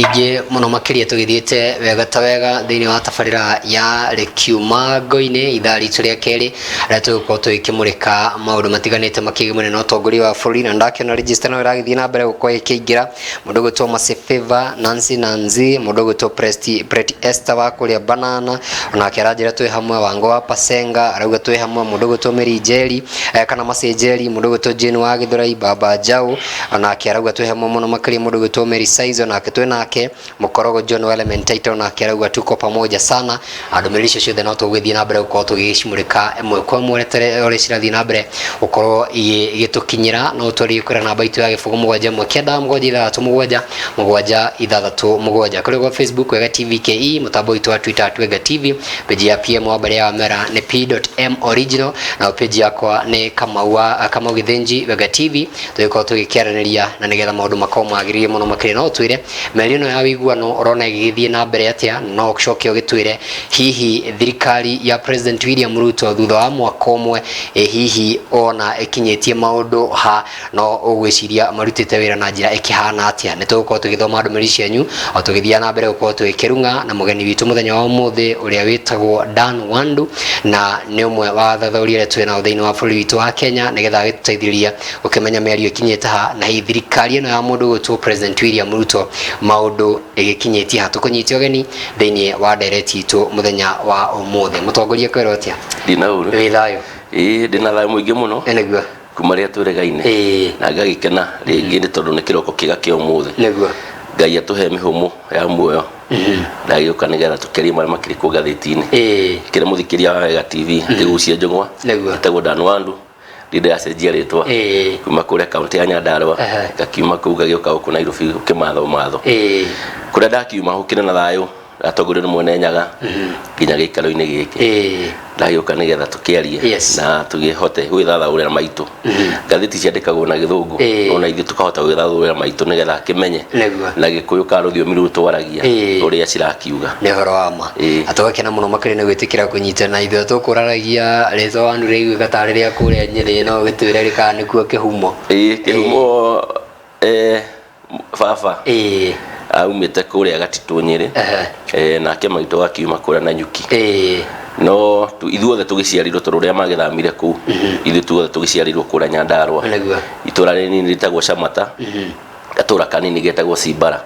Nyingĩ mũno makĩria tũgĩthiĩte wega ta wega thĩinĩ wa tabarĩra ya Rĩkiuma Ngo-inĩ, ithaa ritũ rĩa kerĩ rĩrĩa tũgũkorwo tũgĩkĩmũrĩka maũndũ matiganĩte makĩgiĩ na ũtongoria wa bũrũri. Na ndakĩona register no ĩragĩthiĩ na mbere gũkorwo ĩkĩingĩra, mũndũ ũgwĩtwo Mercy Favor, Nancy Nancy, mũndũ ũgwĩtwo Presti Preti Esther wa kũrĩa Banana, onake aranjĩra twĩ hamwe. Wango wa Pasenga arauga twĩ hamwe. Mũndũ ũgwĩtwo Mary Njeri, kana Mercy Njeri, mũndũ ũgwĩtwo Jane wa Gĩthũrai, Baba Njau onake arauga twĩ hamwe mũno makĩria. Mũndũ ũgwĩtwo Mary Size onake twĩ nake. Mũkorogo John wa Elementaita onake arauga tuko pamoja sana. Ndũmĩrĩri icio ciothe no tũgũgĩthiĩ na mbere gũkorwo tũgĩcimũrĩka ĩmwe kwa ĩmwe ũrĩa cirathiĩ na mbere gũkorwo igĩtũkinyĩra. No ũtwarĩrie kũrĩa namba itũ ya 0719 7677 767, kũrĩa gwa Facebook Wega TV KE, mũtambo witũ wa Twitter @Wega TV, page ya PM wa mbere ya Wamera nĩ P.M original, na page yakwa nĩ Kamau wa Kamau Gĩthĩnji Wega TV. Tũgĩkorwo tũgĩkĩaranĩria na nĩgetha maũndũ makorwo magĩrĩire mũno makĩria. No ũtwĩre mĩario ĩno ya ũiguano ũrona ĩgĩgĩthiĩ na mbere atĩa? No ũcoke ũgĩtwĩre hihi thirikari ya President William Ruto thutha wa mwaka ũmwe, ĩ hihi ona ĩkinyĩtie maũndũ ha? No ũgwĩciria marutĩte wĩra na njĩra ĩkĩhana atĩa? Nĩ tũgũkorwo tũgĩthoma ndũmĩrĩri cianyu o tũgĩthiaga na mbere gũkorwo tũgĩkĩrung'a na mũgeni witũ mũthenya wa ũmũthĩ, ũrĩa wĩtagwo Dan Wandu, na nĩ ũmwe wa athathaũri arĩa twĩ nao thĩinĩ wa bũrũri witũ wa Kenya, nĩgetha agĩtũteithĩrĩria gũkĩmenya mĩario ĩkinyĩte ha, na hihi thirikari ĩno ya mũndũ ũgwĩtwo President William Ruto maũndũ ĩgĩkinyĩtie ha. Tũkũnyite ũgeni thĩinĩ wa ndereti itũ mũthenya wa ũmũthĩ. Mũtongoria, kwĩrwo atĩa? Ndina ũru. Wĩ thayũ? Ĩĩ, ndĩna thayũ mũingĩ mũno. Nĩguo. Kuma rĩrĩa twĩregaine na ngagĩkena rĩngĩ nĩ tondũ nĩ kĩroko kĩega kĩa ũmũthĩ. Ngai atũhe mĩhũmũ ya muoyo, ndagĩũka nĩgetha tũkĩarie marĩa makĩrĩ kuo ngathĩti-inĩ. Kĩrĩa mũthikĩria wa Wega TV akĩgucia njũng'wa. Ĩtagwo Dan Wandu, ndĩ ndĩracenjia rĩtwa kuma kũrĩa kaunti ya Nyandarua, ngakiuma kũu ngagĩũka gũkũ Nairobi gũkĩmatho matho. Kũrĩa ndakiuma gũkĩrĩ na thayũ, ndatongorio nĩ Mwene Nyaga nginya gĩikaro-inĩ gĩkĩ. Ndagĩũka nĩgetha tũkĩarie na tũgĩhote gwĩthathaũrĩra maitũ. Ngathĩti ciandĩkagwo na Gĩthũngũ, ona ithuĩ tũkahota gwĩthathaũrĩra maitũ nĩgetha akĩmenye na Gĩkũyũ kana rũthiomi rũrũ twaragia ũrĩa cirakiuga. Nĩ ũhoro wa ma. Na tũgakena mũno makĩria nĩ gwĩtĩkĩra kũnyitana na ithuĩ. Tũkũraragia rĩtwa Wandu rĩaiguĩka tarĩ rĩa kũrĩa Nyĩrĩ, no ũgĩtwĩre rĩ kana nĩkuo kĩhumo? Ĩĩ, kĩhumo, baba aumĩte kũrĩa Gatitũ Nyĩrĩ, nake maitũ akiuma kũrĩa Nanyuki. No ithuothe tũgĩciarirwo, tondũ ũrĩa magĩthamire kũu, ithuĩ tuothe tũgĩciarirwo kũrĩa Nyandarua, itũra rĩnini rĩtagwo Camata, gatũra kanini getagwo Cimbara.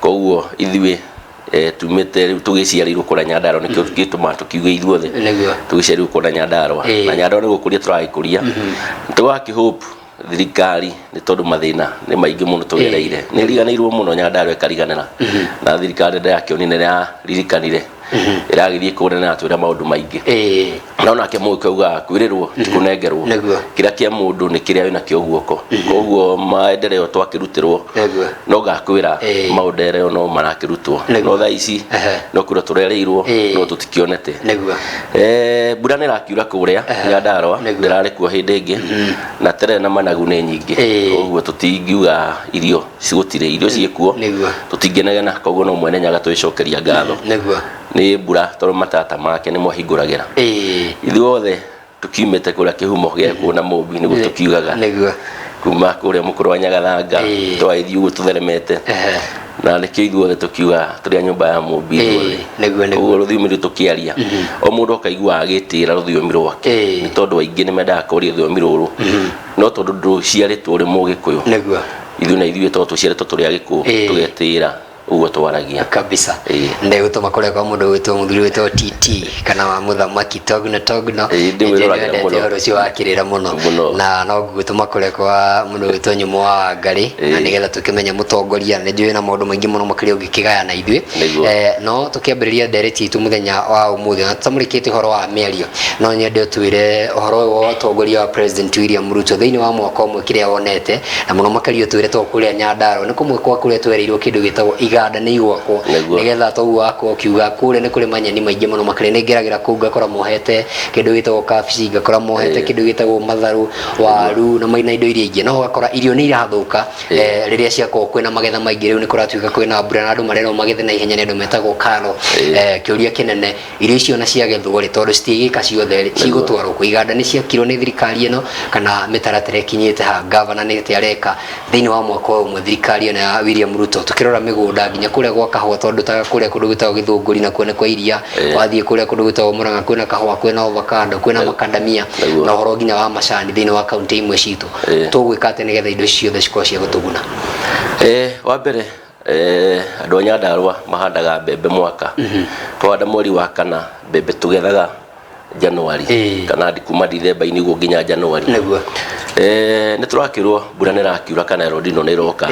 Koguo ithuĩ tumĩte rĩu tũgĩciarirwo kũrĩa Nyandarua, nĩkĩo gĩtũmaga tũkiuge ithuothe tũgĩciarirwo kũrĩa Nyandarua. Na Nyandarua nĩ gũkũria tũragĩkũria, tũgakĩhope thirikari, nĩ tondũ mathĩna nĩ maingĩ mũno tũgereire, nĩ ĩriganĩirwo mũno Nyandarua ĩkariganĩra, na thirikari ndĩrakĩonire nĩ ĩraririkanire, ĩragĩthiĩ kũrĩa na ĩratwĩra maũndũ maingĩ. No nake mũgĩkũyũ augaga kwĩrĩrwo ti kũnengerwo. Kĩrĩa kĩa mũndũ nĩ kĩrĩa wĩnakĩo guoko, koguo maendeleo twakĩrutĩrwo, no ngakwĩra maendeleo no marakĩrutwo, no thaa ici no kwĩrwo tũrerĩirwo, no tũtikĩonete. Mbura nĩ ĩrakiura kũrĩa Nyandarua, ndĩrarĩ kuo hĩndĩ ĩngĩ, na terere na managu nĩ nyingĩ, koguo tũtingiuga irio gũtirĩ, irio ciĩkuo. Tũtingĩnegena, koguo no Mwene Nyaga twĩcokeria ngatho nĩ mbura, tondũ matata make nĩmo ahingũragĩra. Ithuothe tukiumĩte kũrĩa kĩhumo gĩa kuona Mũmbi, nĩguo tũkiugaga kuma kũrĩa mũkũrũ wa Nyagathanga, twagĩthiĩ ũguo tũtheremete, na nĩkĩo ithuothe tũkiugaga tũrĩ a nyũmba ya Mũmbi ithuothe. Koguo rũthiomi rũu tũkĩaria, o mũndũ akaigua agĩtĩĩra rũthiomi rwake, nĩ tondũ aingĩ nĩ mendaga kũria rũthiomi rũrũ, no tondũ ndũciarĩtwo ũrĩ Mũgĩkũyũ, ithuĩ na ithuĩ tondũ tũciarĩtwo tũrĩ Agĩkũyũ, tũgetĩĩra ũguo twaragia. Kabisa. Ndegũtũma kũrĩa kwa mũndũ gwĩtwo mũthuri wĩtwo TT kana wa mũthamaki Togno Togno. Ndĩmwĩroragĩra Nĩndĩrendete mũno. ũhoro ũcio wa kĩrĩra mũno. Mũno. Na no ngũgũtũma kũrĩa kwa mũndũ wĩtwo Nyũmũ wa Wangarĩ, na nĩgetha tũkĩmenye mũtongoria. Nĩ njũĩ na maũndũ maingĩ mũno makĩria ũngĩkĩgaya na ithuĩ. No tũkĩambĩrĩria ndereti itũ mũthenya wa ũmũthĩ na tũtamũrĩkĩte ũhoro wa mĩario, no nyende ũtwĩre ũhoro ũyũ wa ũtongoria wa President William Ruto thĩinĩ wa mwaka ũmwe, kĩrĩa wonete, na mũno makĩria ũtwĩre to kũrĩa Nyandarua nĩ kũmwe kwa kũrĩa twereirwo kĩndũ gĩtagwo iganda nĩ igwakwo, nĩgetha toguo wakwo ũkiuga kũrĩa nĩ kũrĩ manyeni maingĩ mũno makĩria. Nĩ ngeragĩra kũu ngakora mohete kĩndũ gĩtagwo kabici, ngakora mohete kĩndũ gĩtagwo matharũ, waru na na indo iria ingĩ, no ũgakora irio nĩ irathũka rĩrĩa ciakorwo kwĩna magetha maingĩ. Rĩu nĩ kũratuĩka kwĩna mbura na andũ marerwo magethe na ihenya nĩ andũ metagwo karo. Kĩũria kĩnene, irio icio na ciagethwo rĩ, tondũ citiigĩka ciothe rĩ, cigũtwarwo kũ? Iganda nĩ ciakirwo nĩ thirikari ĩno kana mĩtaratara ĩkinyĩte ha? Gavana nĩ atĩa areka thĩinĩ wa mwaka ũyũ ũmwe thirikari ĩno ya William Ruto, tũkĩrora mĩgũnda? mĩgũnda nginya kũrĩa gwa kahũa, tondũ ta kũrĩa kũndũ gwĩtagwo Gĩthũngũri nakuo nĩ kwa iria, wathiĩ kũrĩa kũndũ gwĩtagwo Murang'a kwĩna kahũa, kwĩna avocado, kwĩna makandamia na ũhoro nginya wa macani thĩinĩ wa kaunti imwe citũ. Tũgwĩka atĩa nĩgetha indo ici ciothe cikorwo cia gũtũguna? Wa mbere, andũ a Nyandarua mahandaga mbembe mwaka. Twahanda mweri wa kana, mbembe tũgethaga January kana kuma Dithemba-inĩ ũguo nginya January. Nĩ tũrakĩrwo mbura nĩ ĩrakiura kana El Nino nĩ ĩroka.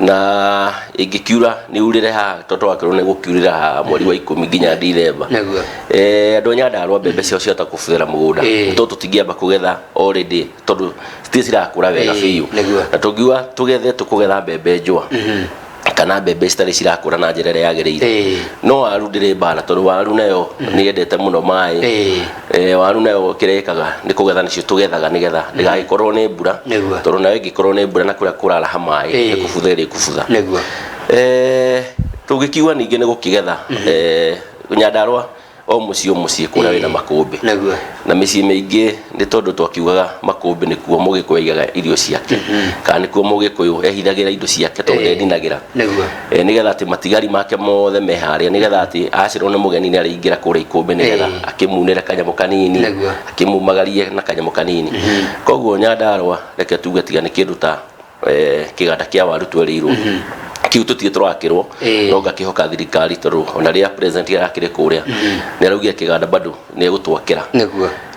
Na ĩngĩkiura nĩ urĩre haha, tondũ tũrakĩrwo nĩ gũkiurĩra haha mweri wa 10 nginya Dithemba. Andũ a Nyandarua mbembe ciao ciahota kũbuthĩra mũgũnda. Tondũ tũtingĩamba kũgetha already, tondũ citirĩ cirakũra wega biũ. Na tũngiuga tũgethe, tũkũgetha mbembe njũa kana mbembe citarĩ cirakũra na njĩra ĩrĩa yagĩrĩire. No waru ndĩrĩ mbara, tondũ waru nayo nĩ yendete mũno maĩ. Waru nayo kĩrĩa ĩkaga nĩ kũgetha, nĩcio tũgethaga nĩgetha ndĩgagĩkorwo nĩ mbura, tondũ nayo ĩngĩkorwo nĩ mbura na kũrĩa kũraraha maĩ nĩ kũbutha ĩrĩ kũbutha. Tũngĩkiuga ningĩ nĩ gũkĩgetha, Nyandarua o mũciĩ o mũciĩ kũrĩa wĩna makũmbĩ. Na mĩciĩ mĩingĩ nĩ tondũ twakiugaga makũmbĩ nĩkuo mũgĩkũyũ aigaga irio ciake, kana nĩkuo mũgĩkũyũ ehithagĩra indo ciake tondũ ndendinagĩra. Nĩgetha atĩ matigari make mothe me harĩa, nĩgetha atĩ acerwo nĩ mũgeni nĩ arĩingĩra kũrĩa ikũmbĩ nĩgetha akĩmunĩre kanyamũ kanini, akĩmumagarie na kanyamũ kanini. Koguo Nyandarua reke tuge tiga nĩ kĩndũ ta kĩganda kĩa waru twerĩirwo kiu tũtirĩ tũrakĩrwo, no ngakĩhoka thirikari tondũ ona rĩrĩa president arakĩrĩ kũrĩa nĩ araugire kĩganda bado nĩ egũtwakĩra.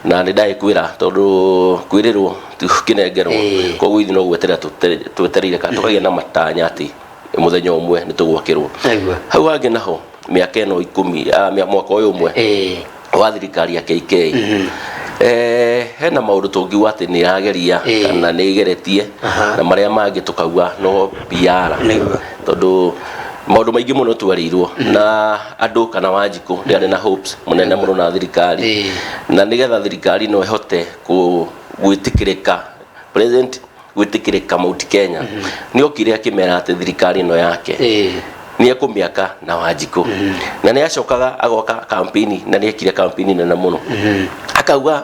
Na nĩ ndagĩkwĩra tondũ kwĩrĩrwo ti gũkĩnengerwo. Koguo ithuĩ no gweterera twetereire kana tũkagĩa na matanya atĩ mũthenya ũmwe nĩ tũgwakĩrwo. Hau hangĩ naho mĩaka ĩno 10, mwaka ũyũ ũmwe wa thirikari ya KK, hena maũndũ tũngiuga atĩ nĩ ĩrageria kana nĩ ĩgeretie, na marĩa mangĩ tũkauga no PR, tondũ maũndũ maingĩ mũno twerĩirwo na andũ kana Wanjikũ nĩ arĩ na hopes mũnene mũno na thirikari, na nĩgetha thirikari no ĩhote gwĩtĩkĩrĩka, president gwĩtĩkĩrĩka Mount Kenya, nĩ okire akĩmera atĩ thirikari ĩno yake nĩ ekũmĩaka na Wanjikũ, na nĩ acokaga agoka campaign, na nĩ ekire campaign nene mũno, akauga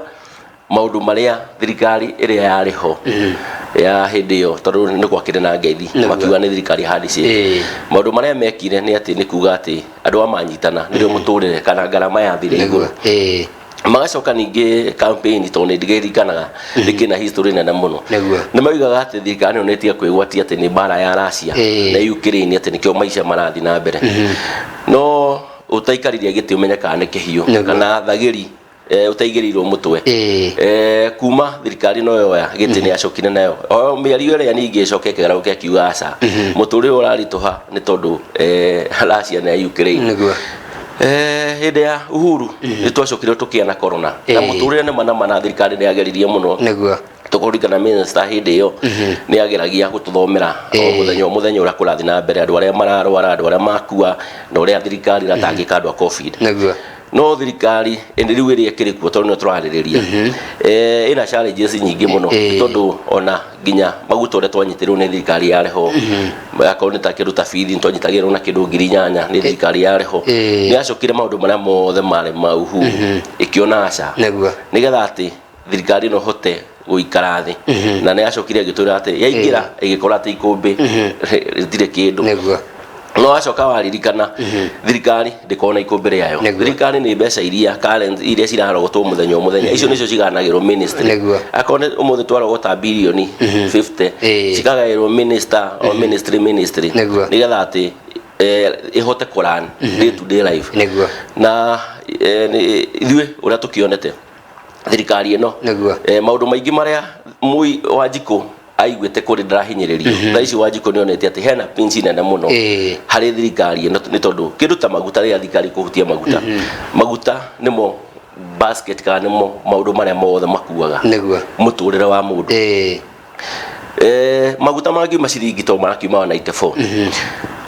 maũndũ marĩa thirikari ĩrĩa yarĩ ho ya hĩndĩ ĩyo, tondũ nĩ gwakĩrĩ na ngeithi, makiuga nĩ thirikari ya handshake. Maũndũ marĩa mekire nĩ atĩ nĩ kuga atĩ andũ a manyitana nĩrĩo mũtũrĩre kana ngarama yathire igũrũ. Magacoka ningĩ campaign, tondũ nĩ ndigĩririkanaga nĩkĩ na history nene mũno, nĩ maugaga atĩ thirikari ĩno nĩ ĩtiga kwĩgwatia atĩ nĩ mbara ya Russia na Ukraine, atĩ nĩkĩo maica marathiĩ na mbere. No ũtaikaririe gĩtĩ ũmenye kana nĩ kĩhiũ kana thagĩri ũtaigĩrĩirwo mũtwe. Kuma thirikari no yoya gĩtĩ nĩ yacokire nayo o mĩario ĩrĩa ningĩ ĩcoke ĩkĩgarũrũke akiuga aca, mũtũrĩre ũraritũha nĩ tondũ Russia na Ukraine. Hĩndĩ ya Uhuru nĩ twacokire tũkĩa na corona na mũtũrĩre nĩ mana mana, thirikari nĩ yageririe mũno. Tũkũririkana minister hĩndĩ ĩyo nĩ ageragia gũtũthomera o mũthenya o mũthenya ũrĩa kũrathiĩ na mbere, andũ arĩa mararwara, andũ arĩa makua, na ũrĩa thirikari ĩratangĩka andũ a COVID. No thirikari ĩndĩ rĩu ĩrĩa ĩkĩrĩ kuo, tondũ nĩyo tũrarĩrĩria, ĩna challenges nyingĩ mũno, tondũ ona nginya maguta ũrĩa twanyitĩrwo nĩ thirikari yarĩ ho, akorwo nĩ ta kĩndũ ta bithi twanyitagĩrwo na kĩndũ 8,000 nĩ thirikari yarĩ ho, nĩ yacokire maũndũ marĩa mothe marĩ ma Uhuru ĩkĩona aca, nĩgetha atĩ thirikari ĩno ĩhote gũikara thĩ, na nĩ yacokire ĩgĩtwĩra atĩ yaingĩra ĩgĩkora atĩ ikũmbĩ rĩtirĩ kĩndũ. No wacoka waririkana thirikari ndĩkoragwo na ikũmbĩ rĩayo. Thirikari nĩ mbeca iria current iria cirarogotwo mũthenya o mũthenya, icio nĩcio ciganagĩrwo ministry. Akorwo nĩ ũmũthĩ twarogota birioni 50, cikagaĩrwo minister o ministry ministry, nĩgetha atĩ ĩhote kũ run day to day life. Na ithuĩ ũrĩa tũkĩonete thirikari ĩno, maũndũ maingĩ marĩa Moi Wanjikũ aiguĩte kũrĩ ndarahinyĩrĩrio, thaa ici Wanjikũ nĩ onete atĩ hena pinch nene mũno harĩ thirikari ĩno, nĩ tondũ kĩndũ ta maguta, rĩrĩa thirikari kũhutia maguta, maguta nĩmo basket kana nĩmo maũndũ marĩa mothe makuaga mũtũrĩre wa mũndũ. Maguta mangiuma ciringi to marakiuma 94,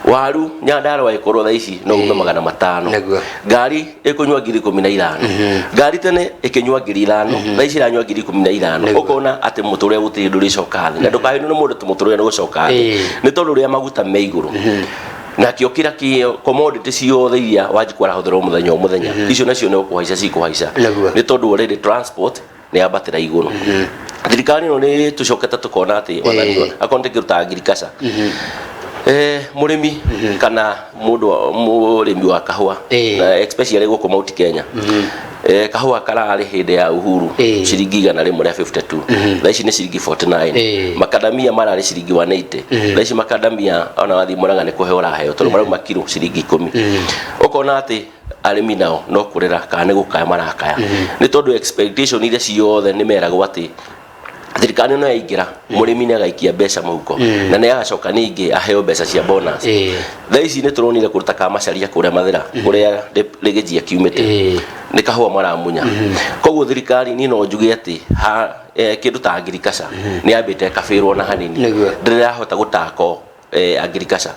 waru Nyandarua ĩkorwo thaa ici no ume 500. Ngari ĩkũnyua 15,000. Ngari tene ĩkĩnyua 5,000, thaa ici ĩranyua 15,000. Ũkona atĩ mũtũrĩre gũtirĩ ndũrĩcoka thĩ, na ndũkahĩnwo nĩ mũndũ atĩ mũtũrĩre nĩ gũcoka thĩ, nĩ tondũ ũrĩa maguta me igũrũ, nakĩo kĩrĩa kĩ commodity ciothe iria Wanjikũ arahũthĩra o mũthenya o mũthenya, icio nacio nĩ kũhaica cikũhaica, nĩ tondũ already transport nĩ yambatĩra igũrũ. Thirikari ĩno nĩ tũcokete tũkona atĩ wathani akorwo nĩ kĩndũ ta ngirikaca. Mũrĩmi kana mũndũ mũrĩmi wa kahũa, na especially gũkũ Mount Kenya, kahũa kararĩ hĩndĩ ya Uhuru ciringi 152, thaa ici nĩ ciringi 49. Makadamia mararĩ ciringi 180, thaa ici makadamia ona wathiĩ Murang'a nĩ kũheo ũraheo tondũ marauma kiro ciringi 10. Ũkona atĩ arĩmi nao no kũrĩra kana nĩ gũkaya marakaya, nĩ tondũ expectation iria ciothe nĩ meragwo atĩ thirikari ĩno yaingĩra mũrĩmi nĩ agaikia mbeca mũhuko na nĩ agacoka ningĩ aheo mbeca cia bonus. Thaa ici nĩ tũronire kũruta ka macaria kũrĩa Mathĩra, kũrĩa Rĩgĩjia kiumĩte, nĩ kahũa maramunya. Koguo thirikari, niĩ no njuge atĩ ha kĩndũ ta agriculture nĩ yambĩte ĩkabĩrwo na hanini, ndĩrahota gũtako agriculture.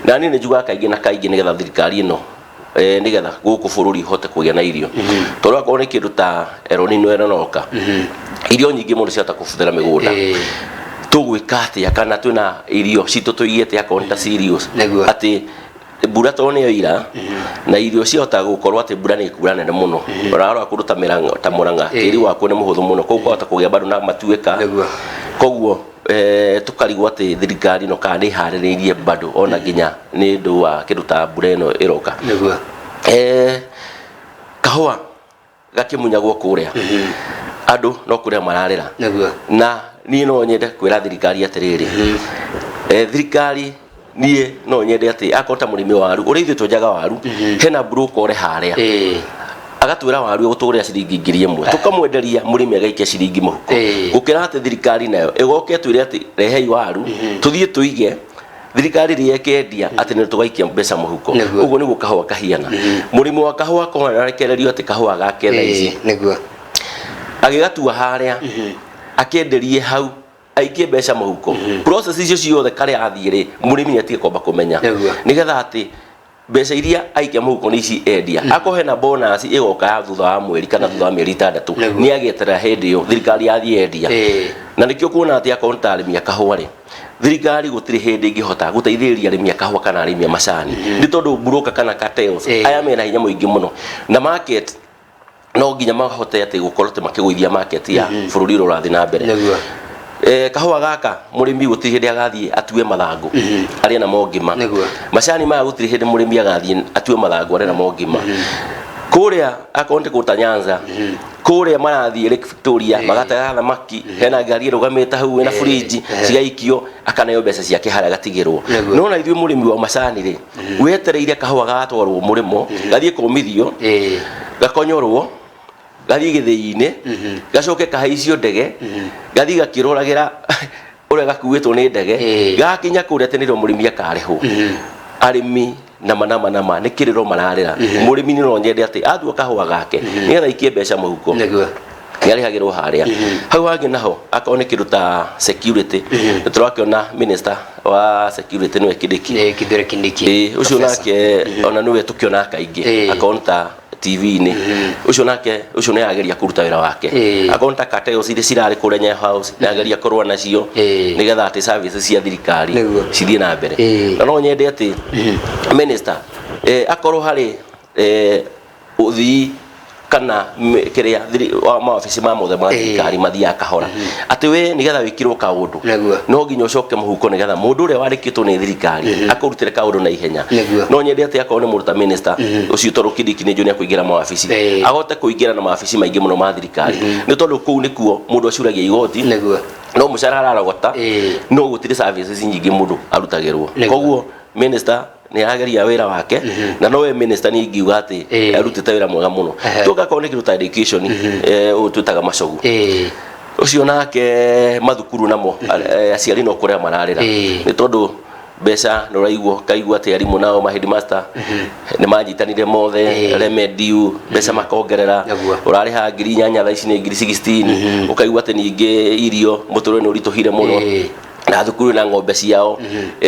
Na niĩ nĩ njugaga kaingĩ na kaingĩ, nĩgetha thirikari ĩno, nĩgetha gũkũ bũrũri ũhote kũgĩa na irio, tondũ akorwo nĩ kĩndũ ta El Nino ĩronoka, irio nyingĩ mũno ciahota kũbuthĩra mĩgũnda. Tũgwĩka atĩa kana twĩna irio citũ tũigĩte akorwo nĩ ta cereals, atĩ mbura tondũ nĩyo ira na irio ciahota gũkorwo atĩ mbura nĩ ĩkura nene mũno, ũrarora kũndũ ta Mĩrang'a, ta Mũrang'a, tĩri wakuo nĩ mũhũthũ mũno, koguo kwahota kũgĩa bado na matuĩka. Koguo tũkarigwo atĩ thirikari ĩno kana nĩ ĩharĩrĩirie bado ona nginya nĩ ũndũ wa kĩndũ ta mbura ĩno ĩroka. Kahũa gakĩmunyagwo kũrĩa, andũ no kũrĩa mararĩra. Na niĩ no nyende kwĩra thirikari atĩrĩrĩ, thirikari, niĩ no nyende atĩ akorwo ta mũrĩmi wa waru ũrĩa ithuĩ twenjaga waru, hena broker ũrĩ harĩa agatwĩra waru ĩgũtũgũrĩra ciringi 1000, tũkamwenderia, mũrĩmi agaikia ciringi mũhuko, gũkĩra atĩ thirikari nayo ĩgoke ĩtwĩre atĩ rehei waru tũthiĩ tũige, thirikari rĩrĩa ĩkendia atĩ nĩ tũgaikia mbeca mũhuko. Ũguo nĩguo kahũa kahiana. Mũrĩmi wa kahũa korekererio atĩ kahũa gake thaa ici agĩgatua harĩa, akenderie hau, aikie mbeca mũhuko, process icio ciothe karĩa athiĩ rĩ, mũrĩmi nĩ atige kwamba kũmenya, nĩgetha atĩ mbeca iria aikia mũhuko nĩ ici endia. Akorwo hena bonus ĩgoka ya thutha wa mweri kana thutha wa mĩeri 6, nĩ agĩeterera hĩndĩ ĩyo thirikari yathiĩ endia. Na nĩkĩo kuona atĩ akorwo nĩ ta arĩmi a kahũa rĩ, thirikari gũtirĩ hĩndĩ ĩngĩhota gũteithĩrĩria arĩmi a kahũa kana arĩmi a macani, nĩ tondũ broker kana cartels aya mena hinya mũingĩ mũno na market no nginya mahote atĩ gũkorwo atĩ makĩgũithia market ya bũrũri ũrĩa ũrathiĩ na mbere. Kahũa gaka mũrĩmi gũtirĩ hĩndĩ agathiĩ atue mathangũ arĩe namo ngima. Macani maya gũtirĩ hĩndĩ mũrĩmi agathiĩ atue mathangũ arĩe namo ngima. Kũrĩa akorwo nĩ kũta Nyanza, kũrĩa marathiĩ Lake Victoria magatega thamaki, hena ngari ĩrũgamĩte hau ĩna fridge, cigaikio, akaneo mbeca ciake harĩa agatigĩrwo. No na ithuĩ mũrĩmi wa macani rĩ, wetereire kahũa gagatwarwo mũrĩmo, gathiĩ kũmithio, gakonyorwo, gathiĩ gĩthĩi-inĩ, gacoke kahaicio ndege, gathiĩ gakĩroragĩra ũrĩa gakuĩtwo nĩ ndege, gakinya kũrĩa atĩ nĩrĩo mũrĩmi akarĩhwo. Arĩmi nama nama nama nĩ kĩrĩro mararĩra. Mũrĩmi nĩ no nyende atĩ atua kahũa gake nĩgetha aikie mbeca mũhuko, nĩ arĩhagĩrwo harĩa. Hau hangĩ naho akorwo nĩ kĩndũ ta security, nĩ tũrakĩona minister wa security nĩwe Kindiki. Kithure Kindiki. Ũcio nake ona nĩwe tũkĩonaga kaingĩ akorwo nĩ ta TV-inĩ. Ũcio nake ũcio nĩ arageria kũruta wĩra wake. Akorwo nĩ ta cartels iria cirarĩ kũrĩa Nyayo House, nĩ arageria kũrũa nacio nĩgetha atĩ services cia thirikari cithiĩ na mbere. Na no nyende atĩ minister akorwo harĩ ũthii kana kĩrĩa wa mawabici ma mothe ma thirikari mathiaga kahora, atĩ we nĩgetha wĩkĩrwo kaũndũ no nginya ũcoke mũhuko nĩgetha mũndũ ũrĩa wandĩkĩtwo nĩ thirikari akũrutĩre kaũndũ na ihenya. No nyende atĩ akorwo nĩ mũndũ ta minister ũcio, tondũ Kindiki nĩ njũĩ nĩ akũingĩra mawabici, ahote kũingĩra na mawabici maingĩ mũno ma thirikari, nĩ tondũ kũu nĩkuo mũndũ acuragia igoti, no mũcara ararogota, no gũtirĩ services nyingĩ mũndũ arutagĩrwo. Koguo minister nĩ arageria wĩra wake, na nowe minister niĩ ingiuga atĩ arutĩte wĩra mwega mũno. Tũgakorwo nĩ kĩndũ ta education, ũyũ twĩtaga Macogu, ũcio nake mathukuru namo aciari no kũrĩa mararĩra, nĩ tondũ mbeca nĩ ũraigua kaigua atĩ arimũ nao ma headmaster nĩ manyitanire mothe, remediu mbeca makongerera, ũrarĩha 8,000, thaa ici nĩ 16,000. Ũkaigua atĩ ningĩ irio, mũtũrĩre nĩ ũritũhire mũno, na thukuru na ng'ombe ciao,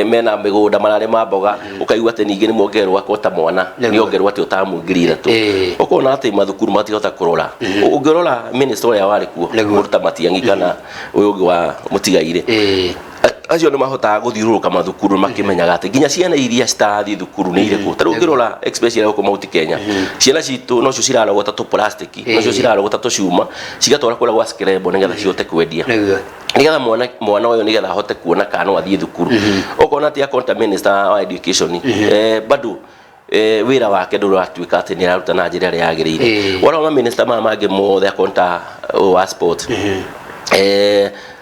mena mĩgũnda mararĩma mboga, ũkaigua atĩ ningĩ nĩ mongererwo akorwo ta mwana nĩ ongererwo atĩ ũtamu 3,000. Ũkona atĩ mathukuru matingĩhota kũrora. Ũngĩrora minister ũrĩa warĩ kuo, mũndũ ta Matiang'i kana ũyũ ũngĩ wa Mũtigairĩ, acio nĩ mahotaga gũthiũrũrũka mathukuru makĩmenyaga atĩ nginya ciana iria citarathiĩ thukuru nĩ irĩkũ. Ta rĩu ũngĩrora especially gũkũ Mount Kenya, ciana citũ nocio cirarogota tũ plastic, nocio cirarogota tũcuma cigatwara kũrĩa gwa screbo nĩgetha cihote kwendia. Nigetha mwana ũyũ nigetha ahote kuona kana no athiĩ thukuru. Ũkona atĩ akorwo ta minister wa education, bado wĩra wake ndũratuĩka atĩ nĩ araruta na njĩra ĩrĩa yagĩrĩire. Wona ma minister maya mangĩ mothe, akorwo ta ũyũ wa sport,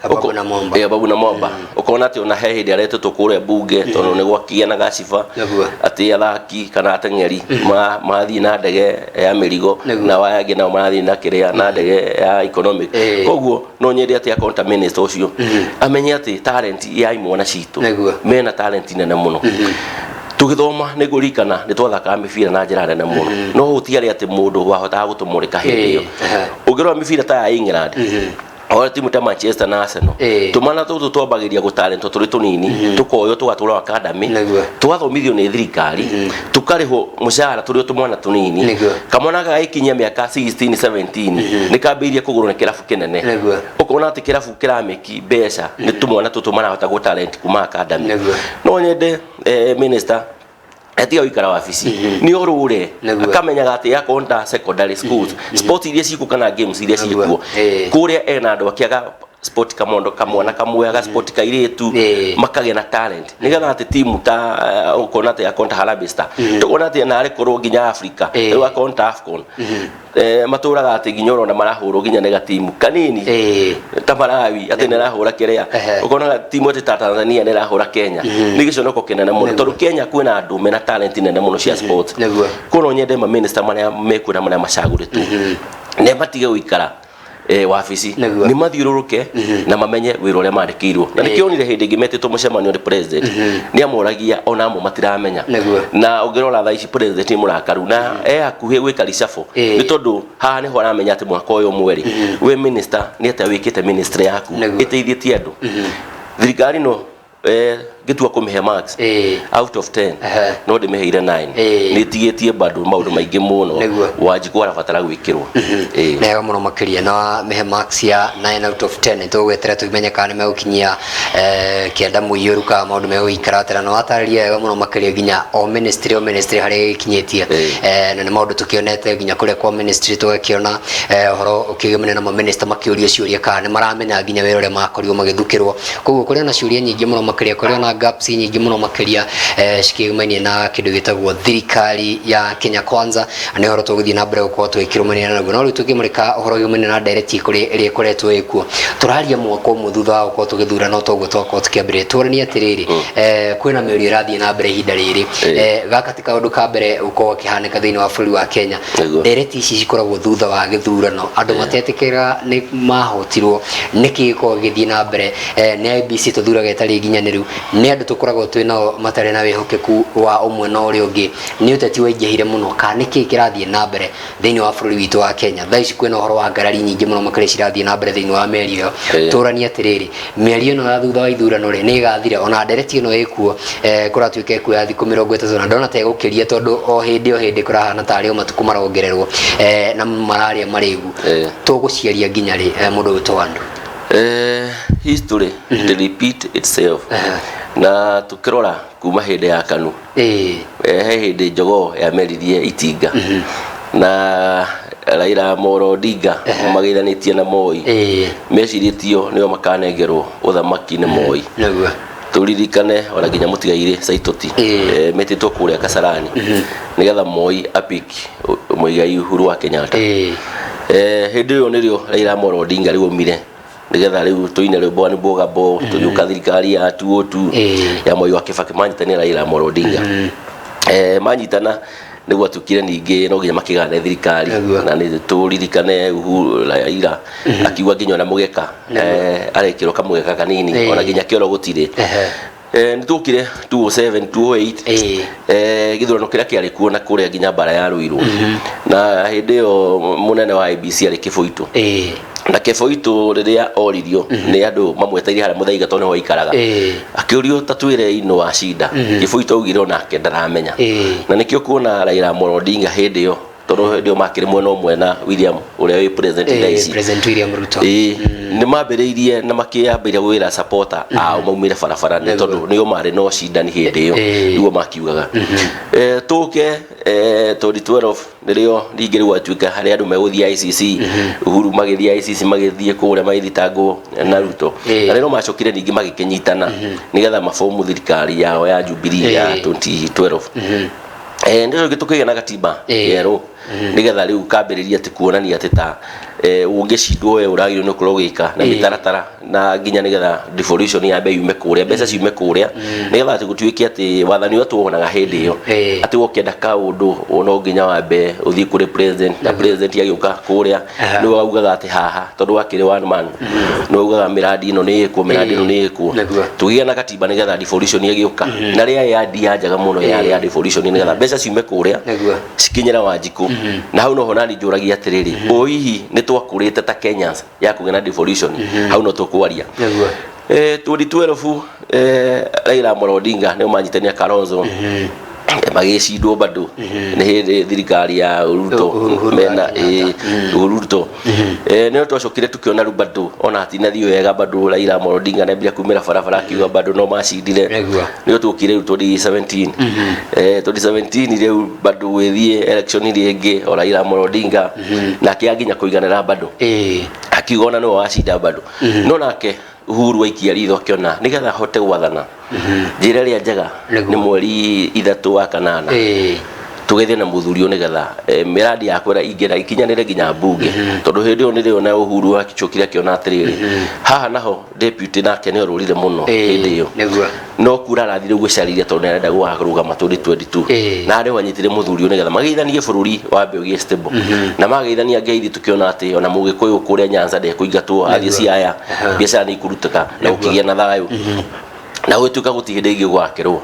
Ababu na Mwamba. Ababu na Mwamba, ũkona atĩ ona he hĩndĩ aretĩtwo kũrĩa bunge tondũ nĩ gwakĩgĩa na gaciba atĩ athaki kana ateng'eri mathiĩ na ndege ya mĩrigo, na aya angĩ nao marathiĩ na kĩrĩa na ndege ya economic. Koguo no nyende atĩ akorwo ta minister ũcio amenye atĩ talent ya imwana citũ, mena talent nene mũno. Tũgĩthoma nĩ ngũririkana nĩ twathakaga mĩbira na njĩra nene mũno, no gũtiarĩ atĩ mũndũ wahotaga gũtũmũrĩka hĩndĩ ĩyo. Ũngĩrora mĩbira ta ya England, o timu ta Manchester na Arsenal, tũmwana tũtũ twambagĩria gũtalentwo tũrĩ tũnini, tũkoywo tũgatwarwo academy, tũgathomithio nĩ thirikari, tũkarĩhwo mũcara tũrĩ o tũmwana tũnini. Kamwana gagĩkinyia mĩaka 16 17 nĩ kambĩrĩirie kũgũrwo nĩ kĩrabu kĩnene. Ũkona atĩ kĩrabu kĩramĩki mbeca nĩ tũmwana tũtũ marahota gũ talent kuma academy. No nyende minister atiga gũikara wabici, nĩ orũre, akamenyaga atĩ akorwo ta secondary schools sport iria cikuo kana games iria cikuo kũrĩa, ena andũ akĩaga sport kamondo kamwana kamwe aga sport kairĩtu, makagĩa na talent nigetha atĩ timu ta ũkona atĩ akorwo ta Harambee Star, tũkona atĩ narĩ korwo nginya Africa rĩu akorwo ta AFCON, matũraga atĩ nginya ũrona marahũrwo nginya nĩ gatimu kanini ta Malawi atĩ nĩ ĩrahũra kĩrĩa. Ũkona timu atĩ ta Tanzania nĩ ĩrahũra Kenya, nĩ gĩconoko kĩnene mũno tondũ Kenya kwĩna andũ mena talent nene mũno cia sport. Koguo no nyende ma minister marĩa mekuo na marĩa macagũrĩtwo nĩ matige gũikara wabici, nĩ mathiũrũrũke na mamenye wĩra ũrĩa mandĩkĩirwo. Na nĩkĩo onire hĩndĩ ĩngĩ metĩtwo mũcemanio nĩ president, nĩ amoragia ona amwe matiramenya. Na ũngĩrora thaa ici president nĩ mũrakaru na e hakuhĩ gwĩka reshuffle, nĩ tondũ haha nĩho aramenya atĩ mwaka ũyũ ũmwe rĩ, we minister nĩ atĩa wĩkĩte ministry yaku ĩteithĩtie andũ. Thirikari no ngĩtua kũmĩhe marks out of 10, no ndĩmĩheire 9. Nĩ ĩtigĩtie bado maũndũ maingĩ mũno. Wanjikũ arabatara gwĩkĩrwo. Nega mũno makĩria. Na mĩhe marks ya 9 out of 10. Tũgwetera tũmenye kana nĩ megũkinyia kĩanda mũiyũru kana maũndũ megũikara atĩa. Na watarĩria wega mũno makĩria nginya o ministry harĩa ĩkinyĩtie. Na nĩ maũndũ tũkĩonete nginya kũrĩa kwa ministry, tũgakĩona ũhoro ũkĩgemania na maminista makĩũrio ciũria kana nĩ maramenya nginya wĩra ũrĩa makorirwo magĩthukĩrwo. Koguo kũrĩ na ciũria nyingĩ mũno makĩria, kũrĩ na gaps nyingĩ mũno makĩria cikĩgumania na kĩndũ gĩtagwo thirikari ya Kenya Kwanza. Na nĩ ũhoro tũgũthiĩ na mbere gũkorwo tũgĩkĩrũmanĩrĩra naguo. No rĩu tũkĩmũrĩka ũhoro ũgĩumania na ndereti kũrĩ ĩrĩa ĩkoretwo ĩkuo, tũraria mwaka ũmwe thutha wa gũkorwo tũgĩthura. No toguo twakorwo tũkĩambĩrĩria tũranie atĩrĩrĩ, kwĩna mĩario ĩrathiĩ na mbere ihinda rĩrĩ. Gaka ti kaũndũ ka mbere gũkorwo gakĩhanĩka thĩinĩ wa bũrũri wa Kenya. Ndereti ici cikoragwo thutha wa gĩthurano, andũ matetĩkĩra nĩ mahotirwo. Nĩkĩ gĩkoragwo gĩgĩthiĩ na mbere? Nĩ IEBC tũthuraga ĩtarĩ nginyanĩru? Nĩ andũ tũkoragwo twĩ nao matarĩ na wĩhokeku wa ũmwe na ũrĩa ũngĩ? Nĩ ũteti waingĩhire mũno kana nĩkĩ kĩrathiĩ na mbere thĩinĩ wa bũrũri witũ wa Kenya? Thaa ici kwĩna ũhoro wa ngarari nyingĩ mũno makĩria cirathiĩ na mbere thĩinĩ wa mĩario ĩyo. Tũranie atĩrĩrĩ, mĩario ĩno ya thutha wa ithurano rĩ, nĩ ĩgathira? Ona ndereti ĩno ĩkuo, kũratuĩka ĩkuo ya thikũ 30, na ndona ta ĩgũkĩria tondũ o hĩndĩ kũrahana tarĩ o matukũ marongererwo, na mararĩa marĩgu. Tũgũciaria nginya rĩ, mũndũ ũgwĩtwo Andũ? History it repeat itself. Na tukĩrora kuma hĩndĩ ya KANU, he hĩndĩ njogoo yameririe itinga na Raila Amolo Odinga mageithanĩtie na Moi, mecirĩtio nĩo makanengerwo ũthamaki nĩ Moi. Tũririkane ona nginya mũtigairĩ Saitoti, metĩtwo kũrĩa Kasarani nĩgetha Moi apik Muigai Uhuru wa Kenyatta. Hĩndĩ ĩyo nĩrĩo Raila Amolo Odinga rĩu aumire nĩgetha rĩu tũine rwĩmbo nĩ bũgabo tũgĩũka thirikari ya 202 ya Moi wa Kibaki manyitanĩra Raila Amolo Odinga. Manyitana nĩ gwatuĩkire ningĩ no nginya makĩgane thirikari. Na nĩ tũririkane Uhuru Raila akiuga nginya ona mũgeka, arekĩrwo kamũgeka kanini, ona nginya kĩoro gũtirĩ. Nĩ tũkire 207 208, gĩthurano kĩrĩa kĩarĩ kuo na kũrĩa nginya mbara ya Ruiru, na hĩndĩ ĩyo mũnene wa IEBC arĩ Kĩbũitũ. Na Kĩbũitũ rĩrĩa oririo nĩ andũ mamweteire harĩa Mũthaiga tondũ nĩho aikaraga, akĩũrio ta twĩre ino wa cinda, Kĩbũitũ augire onake ndaramenya. Na nĩkĩo kuona Raila Amolo Odinga hĩndĩ ĩyo, Tondũ hĩndĩ ĩyo makĩrĩ mwena ũmwe na William ũrĩa wĩ president thaa ici. President William Ruto. Ĩĩ, nĩ mambĩrĩirie na makĩambĩrĩria gwĩra supporter ao maumĩre barabara nĩ tondũ nĩo marĩ na ũcindani hĩndĩ ĩyo, nĩguo makiugaga. Tũke 2012, nĩrĩo ningĩ rĩu gwatuĩka harĩa andũ megũthiĩ ICC. Uhuru magĩthiĩ ICC, magĩthiĩ kũrĩa magĩthitangwo na Ruto. Na rĩrĩa macokire ningĩ magĩkĩnyitana nĩgetha mabomu thirikari yao ya Jubilee ya 2012. Nĩrĩo tũkĩgĩa na gatiba yerũ nĩgetha rĩu kambĩrĩria atĩ kuonania atĩ ta ũngĩcindwo we ũragĩrĩirwo nĩ ũkorwo ũgĩka na mĩtaratara, na nginya nĩgetha devolution yambe yume kũrĩa, mbeca ciume kũrĩa, nĩgetha atĩ gũtuĩke atĩ wathani ũrĩa tuonaga hĩndĩ ĩyo, atĩ ũkĩenda kaũndũ no nginya wambe ũthiĩ kũrĩ president, na president agĩũka kũrĩa nĩwe waugaga atĩ haha, tondũ wakĩrĩ one man, nĩwe waugaga mĩrandi ĩno nĩ ĩkwo, mĩrandi ĩno nĩ ĩkwo. Tũgĩgĩa na katiba nĩgetha devolution ĩgĩũka, na rĩa yandi ya njega mũno yarĩ ya devolution nĩgetha mbeca ciume kũrĩa cikinyĩra Wanjikũ. Na hau noho nani njũragia atĩrĩrĩ, o hihi nĩ twakũrĩte ta Kenyans ya kũgĩa na devolution? Hau no tũkwaria. 2012, Raila Amolo Odinga nĩo manyitanire Kalonzo, magĩcindwo bado nĩ hĩndĩ thirikari ya Ruto. Uhuru mena Kenyatta. Uhuru Ruto. Nĩo twacokire tukiona rĩu bado ona hatinathiĩ wega, bado Raila Amolo Odinga nĩambia kumĩra barabara akiuga bado no macindire. Nĩo tukire rĩu 2017, 2017 rĩu bado gwĩthiĩ election rĩngĩ, o Raila Amolo Odinga nake anginya kũiganĩra bado akiuga ona nĩwe wacinda bado, no nake Uhuru aikia ritho akiona nĩgetha ahote gwathana njĩra ĩrĩa njega nĩ mweri 3 wa kanana tũgeithie na mũthuri ũyũ nĩgetha mĩrandi yakwa ĩrĩa ingĩenda ikinyanĩre nginya mbunge, tondũ hĩndĩ ĩyo nĩrĩo na Uhuru acokire akĩona atĩrĩrĩ, haha naho deputy nake nĩ orũrire mũno hĩndĩ ĩyo. No kura arathire gwĩcarĩria tondũ nĩarenda gũkarũgama 2022. Na rĩu anyitire mũthuri ũyũ nĩgetha mageithanie bũrũri wambe ũgĩe stable, na mageithania ngeithi tukiona atĩ ona mũgĩkũyũ kũrĩa Nyanza ndekũingatwo athiĩ Siaya, biacara nĩ ikurutĩka na gũkĩgĩa na thayũ na gũgĩtuĩka gũtirĩ hĩndĩ ĩngĩ gwakĩrwo.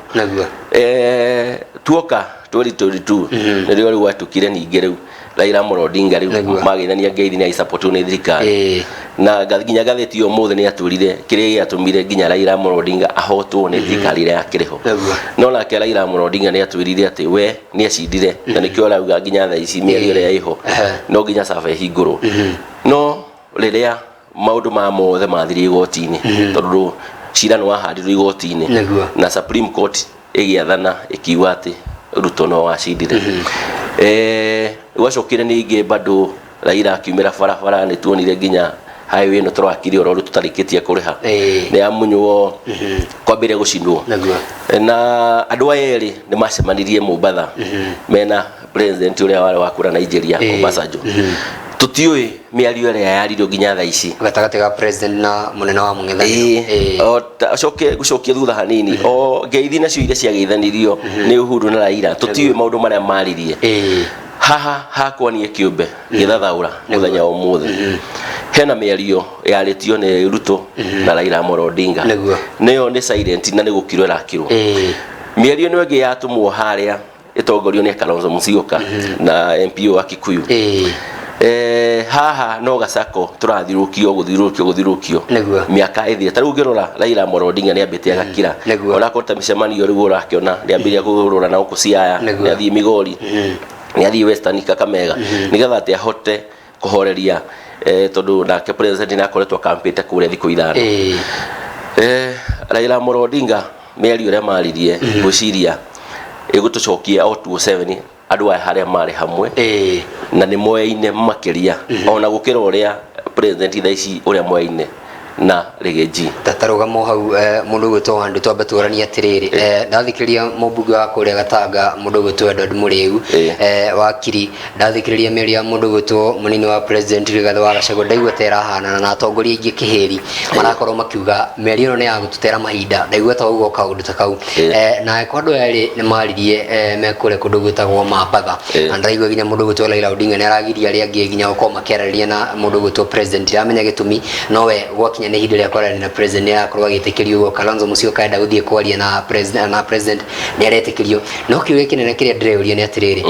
Tuoka 2022, nĩrĩo rĩu gwatukire ningĩ rĩu Raila Amolo Odinga rĩu mageithania ngeithi nĩ agĩsupportwo nĩ thirikari. Na nginya ngathĩti ĩyo ũmũthĩ nĩ yatwĩrire kĩrĩa gĩatũmire nginya Raila Amolo Odinga ahotwo nĩ thirikari ĩrĩa yakĩrĩ ho. No nake Raila Amolo Odinga nĩ atwĩrire atĩ we nĩ acindire, na nĩkĩo arauga nginya thaa ici mĩario ĩrĩa ĩho no nginya Sava ĩhingũrwo. No rĩrĩa maũndũ ma mothe mathirie igoti-inĩ, tondũ cira nĩ wahandirwo igoti-inĩ na Supreme Court ĩgĩathana ĩkiuga atĩ Ruto no wacindire. Gwacokire ningĩ bado Raila akiumĩra barabara, nĩ tuonire nginya highway ĩno tũrakire oro rĩu tũtarĩkĩtie kũrĩha nĩ yamunywo, kwambĩrĩria gũcinwo. Na andũ aya erĩ nĩ macemanirie Mombatha mena president ũrĩa warĩ wa kũrĩa Nigeria, Obasanjo. Tũtiũĩ mĩario ĩrĩa yaririo nginya thaa ici gatagatĩ ga president na mũnene wa mũng'ethanĩro. O coke gũcokia thutha hanini, o ngeithi nacio iria ciageithanirio nĩ Uhuru na Raila, tũtiũĩ maũndũ marĩa maririe. Haha hakwa niĩ kĩũmbe ngĩthathaũra mũthenya wa ũmũthĩ, hena mĩario yarĩtio nĩ Ruto na Raila Amolo Odinga, nĩyo nĩ silent na nĩ gũkirwo ĩrakirwo. Mĩario ĩno ĩngĩ yatũmwo harĩa ĩtongorio nĩ Kalonzo Musyoka na MP wa Kikuyu. Haha no gacako tũrathiũrũkio gũthiũrũrũkio gũthiũrũrũkio mĩaka ĩthire. Ta rĩu ũngĩrora Raila Amolo Odinga nĩ ambĩte agakira, onakorwo ta mĩcemanio rĩu ũrakĩona nĩ ambĩrĩria kũrũra na gũkũ Siaya, nĩ athiĩ Migori, nĩ athiĩ Western, Kakamega, nĩgetha atĩ ahote kũhoreria, tondũ nake president nĩ akoretwo akampĩte kũrĩa thikũ 5. Raila Amolo Odinga mĩario ĩrĩa maririe, ngwĩciria ĩgũtũcokia o 2007, andũ aya harĩa marĩ hamwe na nĩ moyaine makĩria ona gũkĩra ũrĩa president thaa ici ũrĩa moyaine na Riggy. Tatarũgamo hau, mũndũ ũgwĩtwo Wandu, twambe tũranie atĩrĩrĩ, ndathikĩrĩria mũmbunge wa kũrĩa Gatanga, mũndũ ũgwĩtwo Edward Mũrĩu, wakiri, ndathikĩrĩria mĩario ya mũndũ ũgwĩtwo mũnini wa president Rigathĩ wa Gachagua, ndaigua ta ĩrahanana na atongoria aingĩ kĩhĩri marakorwo makiuga mĩario ĩno nĩ ya gũtũtera mahinda, ndaigua ta wauga o kaũndũ ta kau. Na kwa andũ aya erĩ nĩ maririe, me kũrĩa kũndũ gwĩtagwo Mambatha, na ndaigua nginya mũndũ ũgwĩtwo Raila Odinga nĩ aragiria arĩa angĩ nginya gũkorwo makĩaranĩria na mũndũ ũgwĩtwo president, ndiramenya gĩtũmi, no we gwakinya Rĩakinya nĩ ihinda rĩa kwaranĩria na president nĩ arakorwo agĩtĩkĩrio ũguo. Kalonzo Musyoka enda gũthiĩ kwaria na president, na president nĩ aretĩkĩrio. No kĩũria kĩnene kĩrĩa ndĩreyũria nĩ atĩrĩrĩ,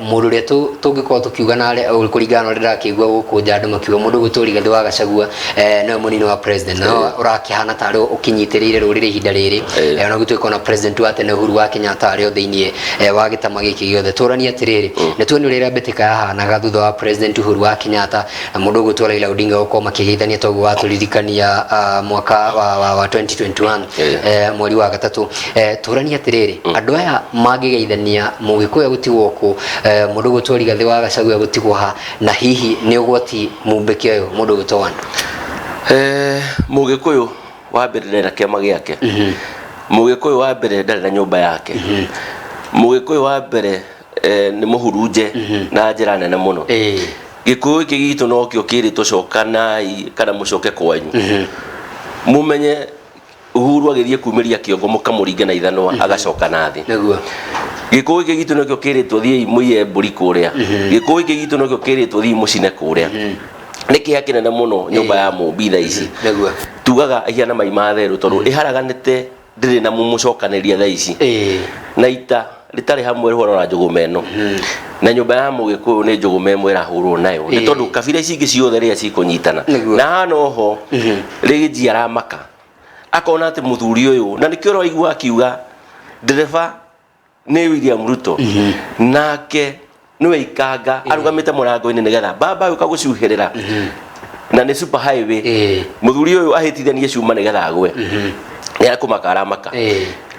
mũndũ ũrĩa tũngĩkorwo tũkiuga na kũringana na ũrĩa ndĩrakĩigua gũkũ nja andũ makiuga mũndũ ũgwĩtwo Rigathĩ wa Gachagua, nĩwe mũnini wa president, no ũrakĩhana tarĩ ũkĩnyitĩrĩire rũrĩrĩ ihinda rĩrĩ, ona gũtuĩka ona president wa tene Uhuru wa Kenyatta arĩ o thĩinĩ wa gĩtama gĩkĩ gĩothe. Tũranie atĩrĩrĩ, nĩ tuone ũrĩa mbĩtĩka yahanaga thutha wa president Uhuru wa Kenyatta na mũndũ ũgwĩtwo Raila Odinga gũkorwo makĩgeithania toguo watũririkania mwaka wa 2021, mweri wa gatatũ. Tũranie atĩrĩrĩ, andũ aya mangĩgeithania, mũgĩkũyũ gũtigwo kũ, mũndũ ũgwĩtwo Rigathĩ wa Gachagua gũtigwo ha, na hihi nĩ ũgwati mumbĩke ũyũ mũndũ ũgwĩtwo Wanda? Mũgĩkũyũ wa mbere ndarĩ na kĩama gĩake. Mũgĩkũyũ wa mbere ndarĩ na nyũmba yake. Mũgĩkũyũ wa mbere nĩ mũhurunje na njĩra nene mũno. Gĩkũyũ gĩkĩ gitũ nokĩo kĩrĩtwo cokanai kana mũcoke kwanyu. Mũmenye Uhuru agĩthiĩ kumĩria kĩongo mũkamũringa na ithanwa agacoka na thĩ. Gĩkũyũ gĩkĩ gitũ nokĩo kĩrĩtwo thiĩi mũiye mbũri kũrĩa. Gĩkũyũ gĩkĩ gitũ nokĩo kĩrĩtwo thiĩi mũcine kũrĩa. Nĩ kĩeha kĩnene mũno nyũmba ya mũmbi thaa ici. Tugaga ihana mai ma therũ tondũ ĩharaganĩte, ndĩrĩ na mũmũcokanĩria thaa ici. Na ita rĩtarĩ hamwe rĩhũragwo na njũgũma ĩno. Na nyũmba ya mũgĩkũyũ nĩ njũgũma ĩmwe ĩrahũrwo nayo. Nĩ tondũ kabira ici ingĩ ciothe rĩrĩa cikũnyitana. Na haha noho rĩnji aramaka. Akona atĩ mũthuri ũyũ, na nĩkĩo ũraigua akiuga ndereba nĩ William Ruto, nake nĩwe ikanga arũgamĩte mũrango-inĩ nĩgetha baba ũka gũcuhĩrĩra na nĩ super highway. Mũthuri ũyũ ahĩtithanie cuma nĩgetha agwe, nĩ akũmaka aramaka.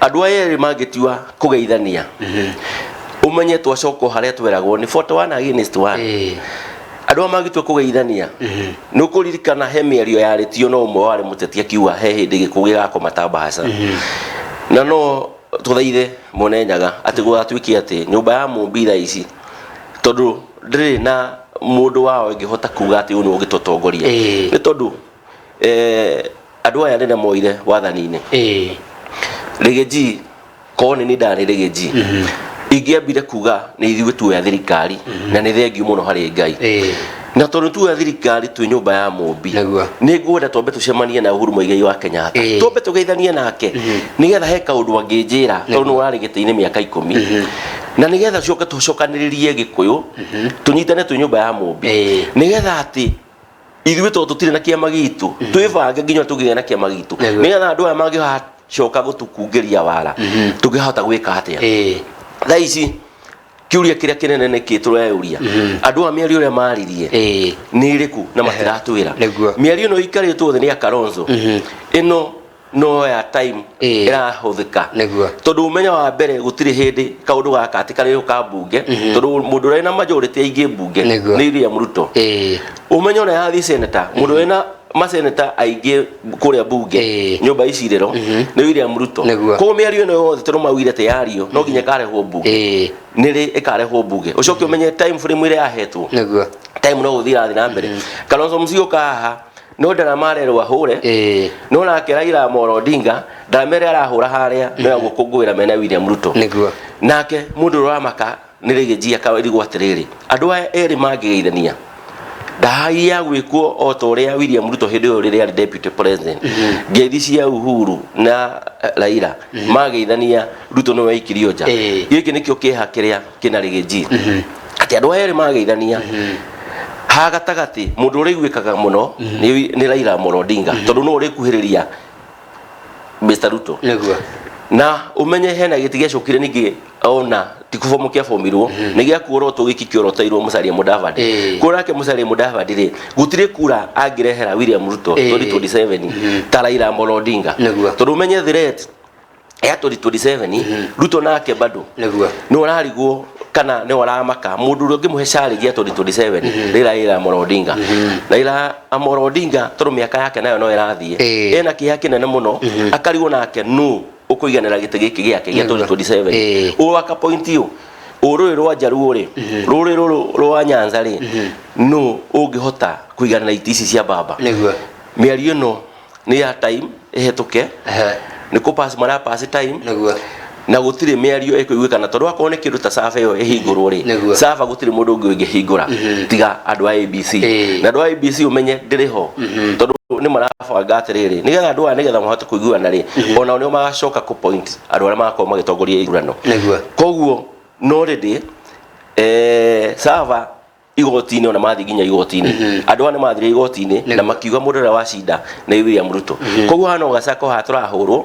Andũ aya erĩ mangĩtua kũgeithania, ũmenye twacoka harĩa tweragwo nĩ 41 against 1. Andũ aya mangĩtua kũgeithania, nĩ ũkũririkana he mĩario yarĩtio no ũmwe warĩ mũteti akiuga he hĩndĩ gĩkũ gĩgakoma ta mbahaca. Na no tũthaithe Mwene Nyaga atĩ gũgatuĩke atĩ nyũmba ya mũmbi thaa ici, tondũ ndĩrĩ na mũndũ wao ĩngĩhota kuga atĩ ũyũ nĩwe ũngĩtũtongoria, nĩ tondũ andũ aya rĩrĩa moire wathani-inĩ, Riggy korwo nĩ niĩ ndarĩ Riggy, ingĩambire kuga nĩ ithuĩ tuoya thirikari, na nĩ thengiũ mũno harĩ Ngai, na tondũ tuoya thirikari twĩ nyũmba ya mũmbi, nĩ ngwenda twambe tũcemanie na Uhuru Muigai wa Kenyatta, twambe tũgeithanie nake nĩgetha he kaũndũ angĩnjĩra, tondũ nĩ warĩ gĩtĩ-inĩ mĩaka 10, na nĩgetha coke tũcokanĩrĩrie Gĩkũyũ tũnyitane twĩ nyũmba ya mũmbi, nĩgetha atĩ ithuĩ tondũ tũtirĩ na kĩama gitũ twĩbange nginya tũgĩe na kĩama gitũ, nĩgetha andũ aya mangĩgacoka gũtũkungĩria wara tũngĩhota gwĩka atĩa. Thaa ici kĩũria kĩrĩa kĩnene nĩ kĩ tũreyũria, andũ aya mĩario ĩrĩa maririe nĩ ĩrĩkũ na matiratwĩra. Mĩario ĩno ĩikarĩtwo thĩ nĩ ya Kalonzo, ĩno no ya time ĩrahũthĩka, tondũ ũmenyo wa mbere gũtirĩ hĩndĩ kaũndũ gaka atĩ karĩ ka mbunge, tondũ mũndũ ũrĩa na majority aingĩ mbunge nĩ William Ruto. Ũmenyo ũrĩa yathiĩ senator, mũndũ ũrĩa na maseneta aingĩ kũrĩa mbunge, nyũmba icirĩro, nĩ William Ruto. Koguo mĩario ĩno yothe tondũ maugire atĩ yario no nginya ĩkarehwo mbunge, nĩ rĩ ĩkarehwo mbunge? Ũcoke ũmenye time frame ĩrĩa yahetwo, time no gũthiĩ ĩrathiĩ na mbere. Kalonzo Musyoka haha no ndarama arerwo ahũre, no nake Raila Amolo Odinga ndarama ĩrĩa arahũra harĩa no ya gũkũngũĩra mena William Ruto. Nake mũndũ ũrĩa ũramaka nĩ Riggy akarigwo atĩrĩrĩ, andũ aya erĩ mangĩgeithania ndahaiya gwĩkwo o ta ũrĩa William Ruto hĩndĩ ĩyo rĩrĩa arĩ deputy president, ngeithi cia Uhuru na Raila mageithania, Ruto nĩwe waikirio nja. Gĩkĩ nĩkĩo kĩeha kĩrĩa kĩna Riggy, atĩ andũ aya erĩ mageithania ha gatagatĩ mũndũ ũrĩa ũiguĩkaga mũno nĩ Raila Amolo Odinga, tondũ nĩwe ũrĩkuhĩrĩria Mr Ruto. Na ũmenye hena gĩtĩ gĩacokire ningĩ ona ti kũbomo kĩabomirwo, nĩ gĩa kuorotwo gĩkĩ kĩoroteirwo Musalia Mudavadi. Kũrĩa nake Musalia Mudavadi rĩ, gũtirĩ kura angĩrehera William Ruto 2027 ta Raila Amolo Odinga, tondũ ũmenye threat ya 2027 Ruto nake bado nĩ ũrarigwo kana nĩ ũramaka mũndũ ũrĩa ũngĩmũhe challenge ya 2027 nĩ Raila Amolo Odinga. Raila Amolo Odinga tondũ mĩaka yake nayo no ĩrathiĩ, ena kĩeha kĩnene mũno, akarigwo nake nũ ũkũiganĩra gĩtĩ gĩkĩ gĩake gĩa 2027. Ũũ akapoint ũ rũrĩ rwa Njaruo rĩ, rũrĩ rũrũ rwa Nyanza rĩ, nũ ũngĩhota kũiganĩra itĩ ici cia baba? Mĩario ĩno nĩ ya time ĩhetũke, nĩ kũ pass mara pass time. Na gũtirĩ mĩario ĩkũiguĩkana, tondũ akorwo nĩ kĩndũ ta server ĩyo ĩhingũrwo rĩ, Nĩguo. server gũtirĩ mũndũ ũngĩ ũngĩhingũra tiga andũ a ABC. Na andũ a ABC ũmenye ndĩrĩ ho, tondũ nĩ marabanga atĩrĩrĩ, nĩgetha andũ aya, nĩgetha mahote kũiguana rĩ, onao nĩo magacoka kũ point andũ arĩa magakorwo magĩtongoria ithurano. Koguo no rĩndĩ server igoti-inĩ, ona mathiĩ nginya igoti-inĩ, andũ aya nĩ mathire igoti-inĩ na makiuga mũndũ ũrĩa wacinda nĩ William Ruto. Koguo hana gacako haha tũrahũrwo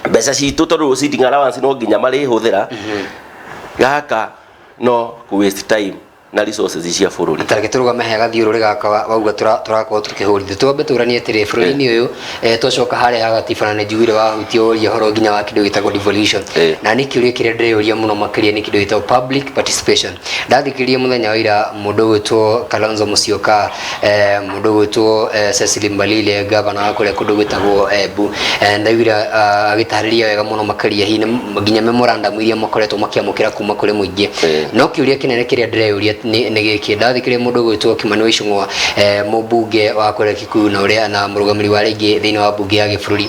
mbeca citũ, tondũ sitting allowance no nginya marĩhũthĩra. Gaka no ku waste time na resources cia bũrũri. Tareke tũrũgame he gathiũrũrĩ gaka wauga tũrakorwo tũkĩhũrithio, twambe tũranie atĩrĩ bũrũri-inĩ ũyũ, twacoka harĩa ha gatiba, na nĩ njiguire wahutia ũria ũhoro nginya wa kĩndũ gĩtagwo devolution. Na nĩ kĩũria kĩrĩa ndĩreyũria mũno makĩria nĩ kĩndũ gĩtagwo public participation. Ndathikĩrĩria mũthenya wa ira mũndũ ũgwĩtwo Kalonzo Musyoka, mũndũ ũgwĩtwo Cecily Mbalile, gavana wa kũrĩa kũndũ gwĩtagwo Embu, ndaiguire agĩtarĩria wega mũno makĩria hihi nginya memorandum iria makoretwo makĩamũkĩra kuma kũrĩ mũingĩ. No kĩũria kĩnene kĩrĩa ndĩreyũria nĩ gĩkĩ: ndathikĩrĩria mũndũ ũgwĩtwo Kimani wa Ichung'wa, mũmbunge wa kũrĩa Kikuyu na ũrĩa na mũrũgamĩrĩri wa rĩngĩ thĩinĩ wa mbunge ya gĩbũrũri,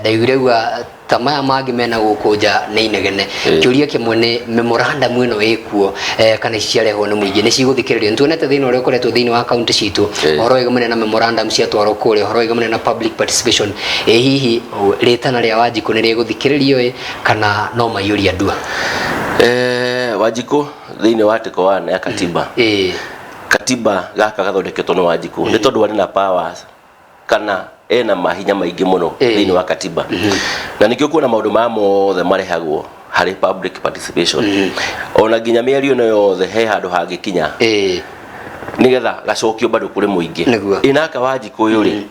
ndaiguire auga ta maya mangĩ mena gũkũ nja nĩ inegene. Kĩũria kĩmwe nĩ memorandum ĩno ĩkuo, kana ici ciarehwo nĩ mũingĩ nĩ cigũthikĩrĩrio? Nĩ tuonete thĩna ũrĩa ũkoretwo thĩinĩ wa kaunti citũ, ũhoro wĩgamane na memorandum ciatwarwo kũrĩa, ũhoro wĩgamane na public participation. Ĩ hihi rĩtana rĩa Wanjikũ nĩ rĩgũthikĩrĩrio ĩ, kana no maiyũria ndua? Wanjikũ thĩinĩ wa article 1 ya katiba, katiba gaka gathondeketwo nĩ Wanjikũ nĩ tondũ arĩ na powers kana ena mahinya maingĩ mũno thĩinĩ wa katiba, na nĩkĩo kuona maũndũ maya mothe marehagwo harĩ public participation, ona nginya mĩario ĩno yothe he handũ hangĩkinya nĩgetha gacokio bado kũrĩ mũingĩ. Ĩnaka Wanjikũ ũyũ rĩ,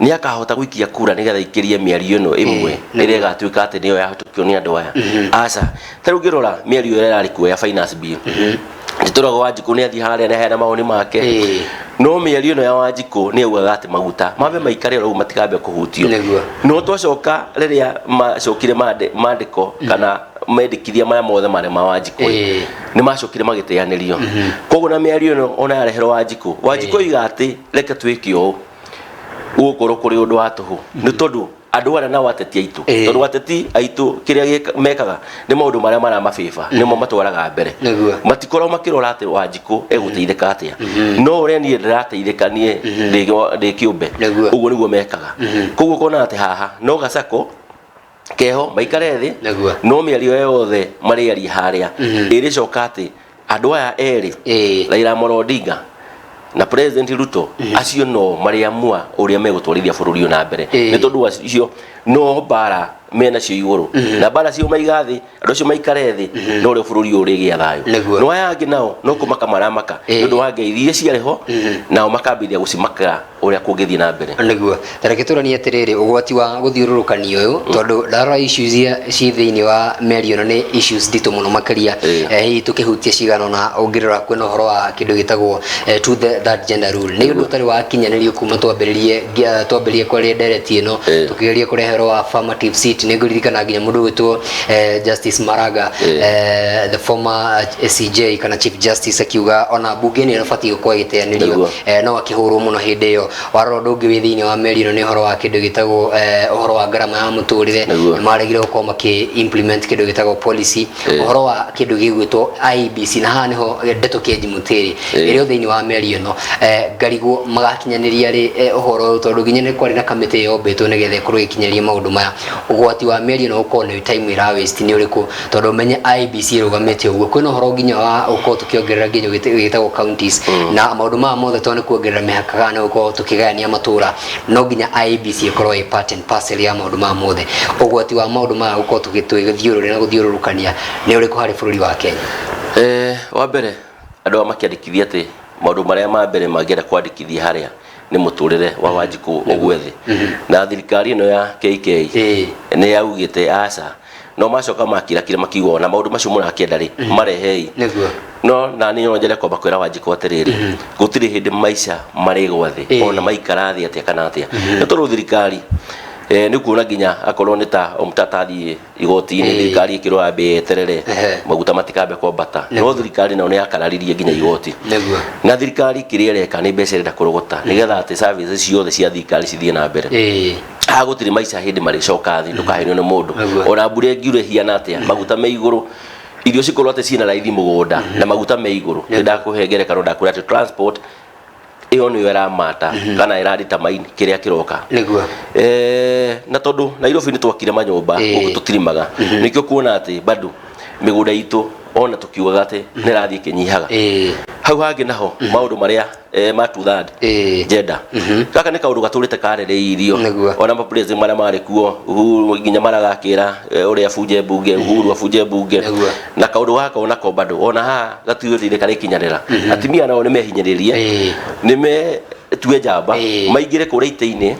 nĩ akahota gũikia kura nĩgetha ikĩrie mĩario ĩno ĩmwe ĩrĩa ĩgatuĩka atĩ nĩyo yahĩtũkio nĩ andũ aya? Aca. Ta rĩu ũngĩrora mĩario ĩrĩa ĩrarĩ kuo ya finance bill, nĩtũraga Wanjikũ nĩ athiĩ harĩa nĩ aheana mawoni make, no mĩario ĩno ya Wanjikũ nĩ augaga atĩ maguta mambe maikare oro ũguo, matikambe kũhutio. No twacoka rĩrĩa macokire mandĩko kana mendekithia maya mothe marĩ ma Wanjikũ, nĩ macokire magĩteanĩrio. Koguo na mĩario ĩno ona yareherwo Wanjikũ, Wanjikũ oiga atĩ reke twĩke ũũ, gũgũkorwo kũrĩ ũndũ wa tũhũ, nĩ tondũ andũ arĩa nao ateti aitũ, tondũ ateti aitũ kĩrĩa mekaga nĩ maũndũ marĩa maramabĩba nĩmo matwaraga mbere. Matikoragwo makĩrora atĩ Wanjikũ egũteithĩka atĩa, no ũrĩa niĩ ndĩrateithĩka niĩ ndĩ kĩũmbe. Ũguo nĩguo mekaga. Koguo ũkona atĩ haha no gacako keho maikare thĩ, no mĩario yothe marĩaria harĩa ĩrĩcoka atĩ andũ aya erĩ, Raila Amolo Odinga na President Ruto, acio no marĩamua ũrĩa megũtwarithia bũrũri ũyũ na mbere, nĩ tondũ acio no mbara menacio igũrũ na mbara cio maiga thĩ, andũ acio maikare thĩ, no ũrĩa bũrũri ũyũ ũrĩgĩa thayũ. No aya angĩ nao no kũmaka maramaka nĩ ũndũ wa ngeithi iria ciarĩ ho, nao makambĩrĩria gũcimakĩra ũrĩa kũngĩthiĩ na mbere. Nĩguo, tareke tũranie atĩrĩrĩ, ũgwati wa gũthiũrũrũkania ũyũ, tondũ ndarora issues iria ci thĩinĩ wa mĩario ĩno nĩ issues nditũ mũno makĩria. Hihi tũkĩhutia cigana ũna, ũngĩrora kwĩna ũhoro wa kĩndũ gĩtagwo two third gender rule, nĩ ũndũ ũtarĩ wakinyanĩrio kuma twambĩrĩrie kwaria ndereti ĩno, tũkĩgeria kũrehe ũhoro wa affirmative seat. Nĩ ngũririkana nginya mũndũ ũgwĩtwo Justice Maraga, the former CJ kana Chief Justice, akiuga ona mbunge ĩno ĩbatiĩ gũkorwo ĩgĩteanĩrio. No akĩhũrwo mũno hĩndĩ ĩyo. Warora ũndũ ũngĩ wĩ thĩinĩ wa mĩario ĩno nĩ ũhoro wa kĩndũ gĩtagwo ũhoro wa ngarama ya mũtũrĩre. Nĩ maregire gũkorwo makĩ implement kĩndũ gĩtagwo policy, ũhoro wa kĩndũ gĩgwĩtwo IEBC, na haha nĩho ndeto Kĩenji Mũtĩrĩ ĩrĩ o thĩinĩ wa mĩario ĩno. Ngarigwo magakinyanĩria rĩ ũhoro ũyũ, tondũ nginya nĩ kwarĩ na kamĩtĩ yombĩtwo nĩgetha ĩkorwo ĩgĩkinyanĩria maũndũ maya. Ũgwati wa mĩario ĩno gũkorwo nĩ time ĩra waste nĩ ũrĩkũ, tondũ ũmenye IEBC ĩrũgamĩte ũguo? Kwĩna ũhoro nginya wa gũkorwo tũkĩongerera nginya gĩtagwo counties na maũndũ maya mothe, tondũ nĩ kuongerera mĩhaka kana nĩ gũkorwo tũkĩgayania matũra, no nginya IEBC ĩkorwo ĩ part and parcel ya maũndũ maya mothe. Ũgwati wa maũndũ maya gũkorwo tũgĩthiũrũrĩa na gũthiũrũrũkania nĩ ũrĩkũ harĩ bũrũri wa Kenya? Wa mbere, andũ aya makĩandĩkithia atĩ maũndũ marĩa ma mbere mangĩenda kwandĩkithia harĩa nĩ mũtũrĩre wa Wanjikũ ũgwe thĩ, na thirikari ĩno ya KK nĩ yaugĩte aca, no macoka makirakire makiuga ona maũndũ macio mũrakĩenda rĩ, marehei. No na niĩ no nyende kwamba kwĩra Wanjikũ atĩrĩrĩ, gũtirĩ hĩndĩ maica marĩgwa thĩ, ona maikara thĩ atĩa kana atĩa, nĩ tondũ thirikari Nĩ kuona nginya akorwo nĩ ta Omtata athiĩ igoti-inĩ, thirikari ĩkĩrwo yambe yeterere maguta matikambe kwambata, no thirikari nayo nĩ yakararirie nginya igoti. Na thirikari kĩrĩa ĩreka nĩ mbeca ĩrenda kũrogota nĩgetha atĩ services ciothe cia thirikari cithiĩ na mbere. Haha gũtirĩ maica hĩndĩ marĩcoka thĩ, ndũkahenio nĩ mũndũ. Ona mbura ĩngiura ĩhiana atĩa, maguta me igũrũ, irio cikorwo atĩ ciĩna raithi mũgũnda na maguta me igũrũ. Nĩ ndakũhe ngerekano, ndakwĩra atĩ transport ĩyo nĩyo ĩramata kana ĩradetermine kĩrĩa kĩroka. Na tondũ Nairobi nĩ twakire manyũmba, gũkũ tũtirimaga, nĩkĩo kuona atĩ bado mĩgũnda itũ ona tũkiugaga atĩ nĩ ĩrathiĩ ĩkĩnyihaga. Hau hangĩ naho maũndũ marĩa ma two third gender, gaka nĩ kaũndũ gatũrĩte karereirio. Ona ma president marĩa marĩ kuo, Uhuru nginya maragakĩra ũrĩa abunje bunge, Uhuru abunje bunge. Na kaũndũ gaka onako bado ona haha gatiũrĩire karĩkinyanĩra. Atumia nao nĩ mehinyĩrĩrie, nĩ metue njamba, maingĩre kũrĩa itĩ-inĩ,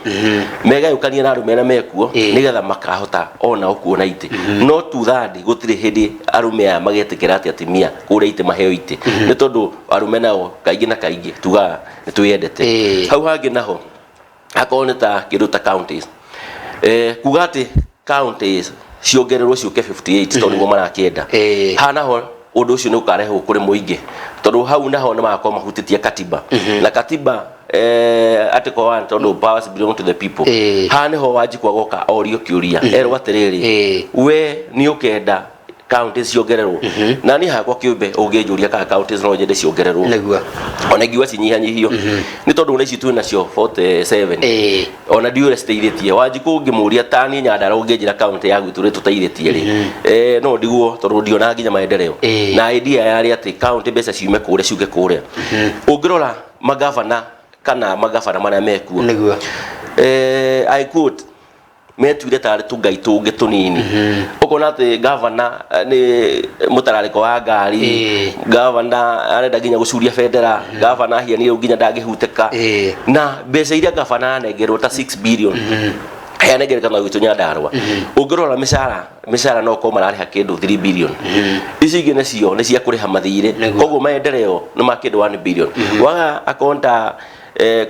megayũkanie na arũme arĩa mekuo, nĩgetha makahota onao kuona itĩ. No two third gũtirĩ hĩndĩ arũme aya magetĩkĩra atĩ atumia kũrĩa itĩ maheo itĩ, nĩ tondũ arũme nao kaingĩ na kaingĩ tugaga nĩ twĩyendete. Hau hangĩ naho akorwo nĩ ta kĩndũ ta counties, kuga atĩ counties ciongererwo ciũke 58 tondũ nĩguo marakĩenda, haha naho ũndũ ũcio nĩ ũkarehwo kũrĩ mũingĩ, tondũ hau naho nĩ magakorwo mahutĩtie katiba, na katiba article 1, tondũ powers belong to the people. Haha nĩho Wanjikũ agoka orio kĩũria, erwo atĩrĩrĩ, we nĩ ũkenda counties ciongererwo? Na niĩ hakwa kĩũmbe ũngĩnjũria kana counties no nyende ciongererwo, ona ingiuga cinyihanyihio, nĩ tondũ ona ici twĩ nacio 47, ona ndiũĩ ũrĩa citeithĩtie. Wanjikũ ũngĩmũria, ta niĩ Nyandarua ũngĩnjĩra county ya gwitũ ũrĩa tũteithĩtie rĩ, no ndigwo, tondũ ndionaga nginya maendeleo. Na idea yarĩ atĩ county mbeca ciume kũrĩa ciũke kũrĩa. Ũngĩrora magavana kana magavana marĩa mekuo, I quote, metuire tarĩ tũngai tũngĩ tũnini. Ũkona atĩ gavana nĩ mũtararĩko wa ngari, gavana arenda nginya gũcuria bendera, gavana ahianire nginya ndangĩhutĩka. Na mbeca iria gavana anengerwo ta 6 billion, heane ngerekano gwitũ Nyandarua, ũngĩrora mĩcara no korwo mararĩha kĩndũ 3 billion, ici ingĩ nacio nĩ cia kũrĩha mathirĩ. Koguo maendeleo nĩ ma kĩndũ 1 billion. Waga akonta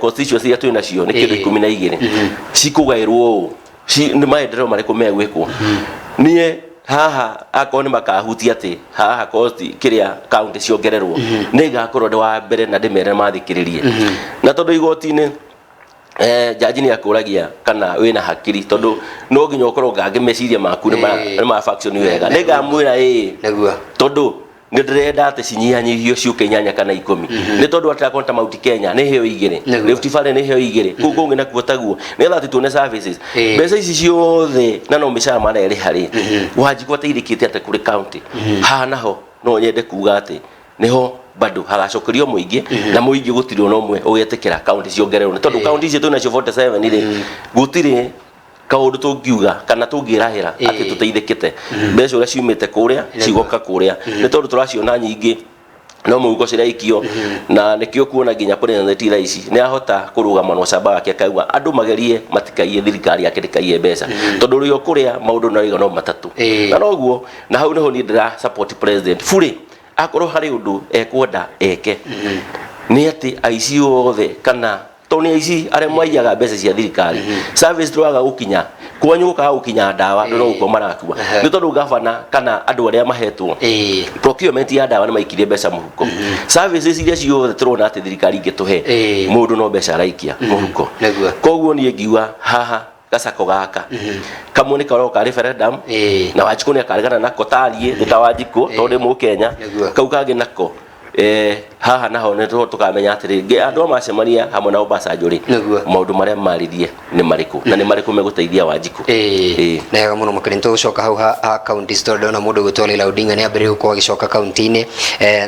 constituency iria twĩ nacio nĩ kĩndũ 12 cikũgaĩrwo ũũ. Nĩ maendeleo marĩkũ megwĩkwo? Niĩ haha akorwo nĩ makahutia atĩ haha cost kĩrĩa county ciongererwo, nĩ ngakorwo ndĩ wa mbere na ndĩmere mathikĩrĩrie. Na tondũ igoti-inĩ jaji nĩ akũragia kana wĩna hakiri, tondũ no nginya ũkorwo ngangĩ meciria maku nĩ nĩ ma function wega, nĩ ngamwĩra ĩĩ, tondũ nĩ ndĩrenda atĩ cinyihanyihio ciũke 8 kana 10, nĩ tondũ atĩ akorwo ta Mount Kenya nĩ heo 2, Rift Valley nĩ heo 2, kũu kũngĩ nakuo taguo, nĩgetha atĩ tuone services. Mbeca ici ciothe na no mĩcara marerĩha rĩ, Wanjikũ ateithĩkĩte atĩ kũrĩ county? Haha naho no nyende kuga atĩ niho bado hagacokerio mũingĩ, na mũingĩ gũtirĩ ona ũmwe ũgetĩkĩra county ciongererwo, nĩ tondũ county icio twĩnacio 47 rĩ, gũtirĩ kaũndũ tũngiuga kana tũngĩrahĩra atĩ tũteithĩkĩte. Mbeca ũrĩa ciumĩte kũrĩa cigoka kũrĩa, nĩ tondũ tũraciona nyingĩ no mũhuko ciraikio. Na nĩkĩo kuona nginya president thaa ici nĩ ahota kũrũgama na ũcamba wake, akauga andũ magerie matikaiye thirikari yake ndĩkaiye mbeca, tondũ ũrĩa ũkũrĩa maũndũ no no matatũ. Na noguo na hau niho niĩ ndĩra support president fully. Akorwo harĩ ũndũ ekwenda eke, nĩ atĩ aici othe, kana tondũ nĩ aici arĩa maiyaga mbeca cia thirikari, service tũraga gũkinya kwanyu, gũkaga gũkinya ndawa, andũ no gũkua marakua, nĩ tondũ gavana kana andũ arĩa mahetwo procurement ya ndawa nĩ maikirie mbeca mũhuko. Services iria ciothe tũrona atĩ thirikari ingĩtũhe, mũndũ no mbeca araikia mũhuko. Koguo niĩ ngiuga haha gacako gaka kamwe nĩ karoka referendum, na Wanjikũ nĩ akaregana nako tariĩ ndĩ ta Wanjikũ tondũ ndĩ Mũkenya. Kau kangĩ nako haha naho nĩ tũkamenya atĩrĩ, andũ a macemania hamwe na Obasanjo rĩ, maũndũ marĩa maririe nĩ marĩkũ na nĩ marĩkũ megũteithia Wanjikũ. Nĩ wega mũno makĩria. Nĩtũgũcoka hau ha county store. Ndona mũndũ ũgwĩtwo Raila Odinga nĩ ambĩrĩria gũkorwo agĩcoka kaunti-inĩ.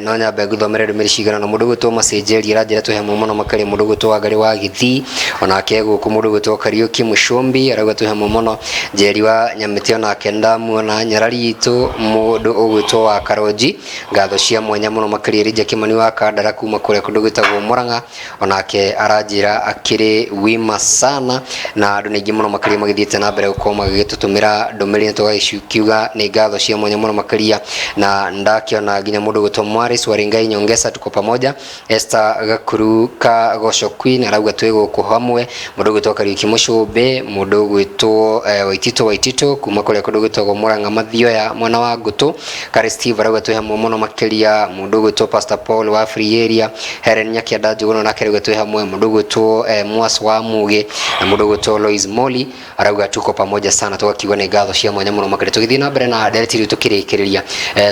No nyambe ngũthomere ndũmĩrĩri cigana na mũndũ ũgwĩtwo Macenjeri aranjĩra twĩ hamwe mũno makĩria. Mũndũ ũgwĩtwo Wangari wa Gĩthii onake gũkũ, mũndũ ũgwĩtwo Kariũki Mũcũmbi arauga twĩ hamwe mũno. Njeri wa Nyamĩtĩ onake ndamuona. Nyarari itũ mũndũ ũgwĩtwo wa Karonji, ngatho cia mwanya mũno makĩria. Elijah Kimani wa Kandara kuma kũrĩa kũndũ gwĩtagwo Murang'a, onake aranjĩra akĩrĩ wima sana, na andũ nĩ aingĩ mũno makĩria magĩthiĩte na mbere gũkorwo magĩgĩtũtũmĩra ndũmĩrĩri na tũgagĩkiuga nĩ ngatho cia mwanya mũno makĩria. Na ndakĩona nginya mũndũ gwĩtwo Mwaris Waringai Nyongesa, tuko pamoja. Esther Gakuru ka Gosho Queen arauga twĩ gũkũ hamwe. Mũndũ gwĩtwo Kariuki Mũcũmbĩ, mũndũ gwĩtwo Waitito Waitito kuma kũrĩa kũndũ gwĩtagwo Murang'a Mathioya mwena wa Ngũtũ. Kari Steve arauga twĩ hamwe mũno makĩria. Mũndũ gwĩtwo Pastor Paul wa Free Area, Helen Nyakianda Njũgũna nake arauga twĩ hamwe. Mũndũ gwĩtwo Mwas wa Mugi na mũndũ gwĩtwo Lois Moli arauga tuko pamoja sana. Tugakiuga nĩ ngatho cia mwanya mũno makĩria. Tũgĩthiĩ na mbere na ndereti rĩu tũkĩrĩkĩrĩria,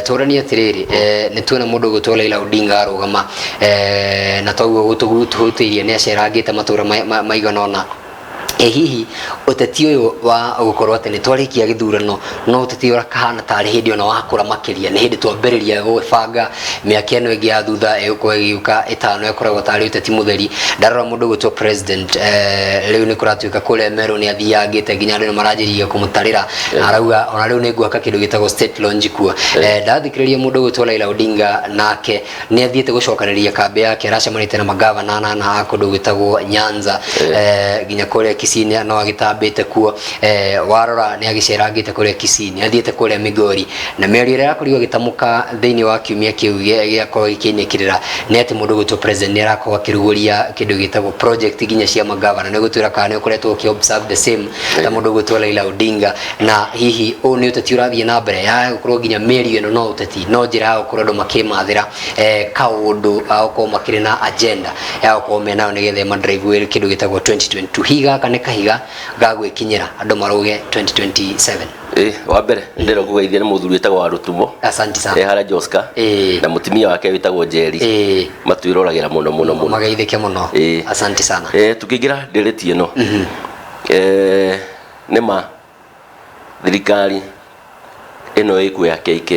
tũranie atĩrĩrĩ, nĩ tuona mũndũ gwĩtwo Raila Odinga arũgama, na toguo gũtũhutĩirie nĩ acerangĩte matũra maigana ũna. Ĩ hihi ũteti ũyũ wa gũkorwo atĩ nĩ twarĩkia gĩthurano, no ũteti ũrĩa kahana tarĩ hĩndĩ ona wakũra makĩria, nĩ hĩndĩ twambĩrĩria gwĩbanga mĩaka ĩno ĩngĩ ya thutha ĩgũkorwo ĩgĩũka ĩtano ĩkoragwo tarĩ ũteti mũtheri. Ndarora mũndũ gwĩtwo president, rĩu nĩ kũratuĩka kũrĩa Meru nĩ athiangĩte nginya andũ nĩ maranjĩrĩria kũmũtarĩra, na arauga ona rĩu nĩ ngwaka kĩndũ gĩtagwo state lounge kuo. Ndathikĩrĩria mũndũ gwĩtwo Raila Odinga, nake nĩ athiĩte gũcokanĩrĩria kambĩ yake, aracemanĩtie na magavana anana a kũndũ gwĩtagwo Nyanza, nginya kũrĩa Kisii no agĩtambĩte kuo. Warora nĩ agĩcerangĩte kũrĩa Kisii, nĩ athiĩte kũrĩa Migori, na mĩario ĩrĩa ĩrakorirwo ĩgĩtamũka thĩinĩ wa kiumia kĩu gĩakorwo gĩkĩnĩkĩrĩra nĩ atĩ mũndũ gwĩtwo president nĩ arakorwo akĩrugũria kĩndũ gĩtagwo project nginya cia magavana. Nĩ gũtwĩra kana nĩ ũkoretwo ũkĩ observe the same ta mũndũ gwĩtwo Raila Odinga, na hihi ũũ nĩ ũteti ũrathiĩ na mbere ya gũkorwo nginya mĩario ĩno no ũteti, no njĩra ya gũkorwo andũ makĩmathĩra kaũndũ ga gũkorwo makĩrĩ na agenda ya gũkorwo menayo nĩgetha ĩma drive wĩra kĩndũ gĩtagwo 2022? Hihi gaka nĩ kahiga ga gwĩkinyĩra andũ marũge 2027? Wa mbere ndĩrenda kũgeithia nĩ mũthuri wĩtagwo wa Rũtumo. Asante sana. Harĩa Joska na mũtumia wake wĩtagwo Njeri. Matwĩroragĩra mũno mũno mũno. Mageithĩke mũno. Asante sana. Tukĩingĩra ndereti ĩno, nĩ ma thirikari ĩno ĩkuo ya KK,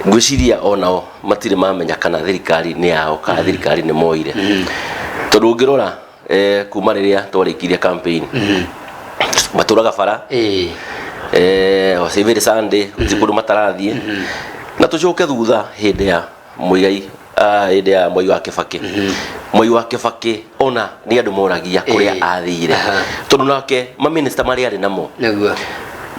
ngwĩciria onao matirĩ mamenya kana thirikari nĩ yao kana thirikari nĩ moire, tondũ ũngĩrora kuma rĩrĩa twarĩkirie campaign matũraga bara, every Sunday gũtirĩ kũndũ matarathiĩ. Na tũcoke thutha hĩndĩ ya Muigai, hĩndĩ ya Mwai wa Kĩbakĩ, Mwai wa Kĩbakĩ ona nĩ andũ moragia kũrĩa athire, tondũ nake maminista marĩa arĩ namo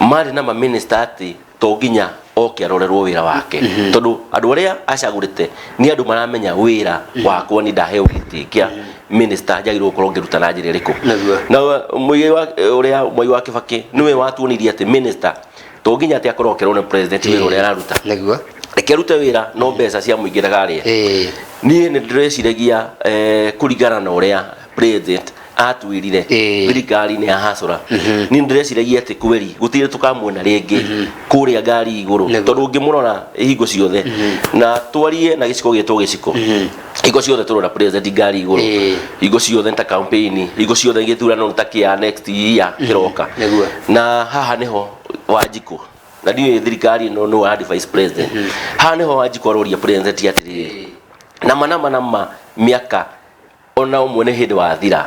marĩ na maminista atĩ to nginya oke arorerwo wĩra wake, tondũ andũ arĩa acagũrĩte nĩ andũ maramenya wĩra wakwa nĩ ndaheo gĩtĩ kĩa minister njagĩrĩirwo gũkorwo ngĩruta na njĩra ĩrĩkũ. Na Muigai wa ũrĩa Mwai wa Kĩbakĩ nĩwe watuonirie atĩ minister to nginya atĩ akorwo akĩrwo nĩ president wĩra ũrĩa araruta, reke arute wĩra no mbeca cia mũingĩ ndakarĩe. Niĩ nĩ ndĩreciragia, kũringana na ũrĩa president atwĩrire thirikari nĩ yahacũra, niĩ ndĩreciragia atĩ kweri gũtirĩ tũkamuona rĩngĩ kũrĩa ngari igũrũ, tondũ ũngĩmũrora hingo ciothe na twarie na gĩciko gĩtwo gĩciko, hingo ciothe tũrona president ngari igũrũ, hingo ciothe nĩ ta campaign, hingo ciothe gĩthurano nĩ ta kĩa next year kĩroka. Na haha nĩho Wanjikũ, na ndiũĩ thirikari ĩno nĩ wa vice president, haha nĩho Wanjikũ aroria president atĩrĩrĩ, nama nama nama mĩaka ona ũmwe nĩ hĩndĩ wathira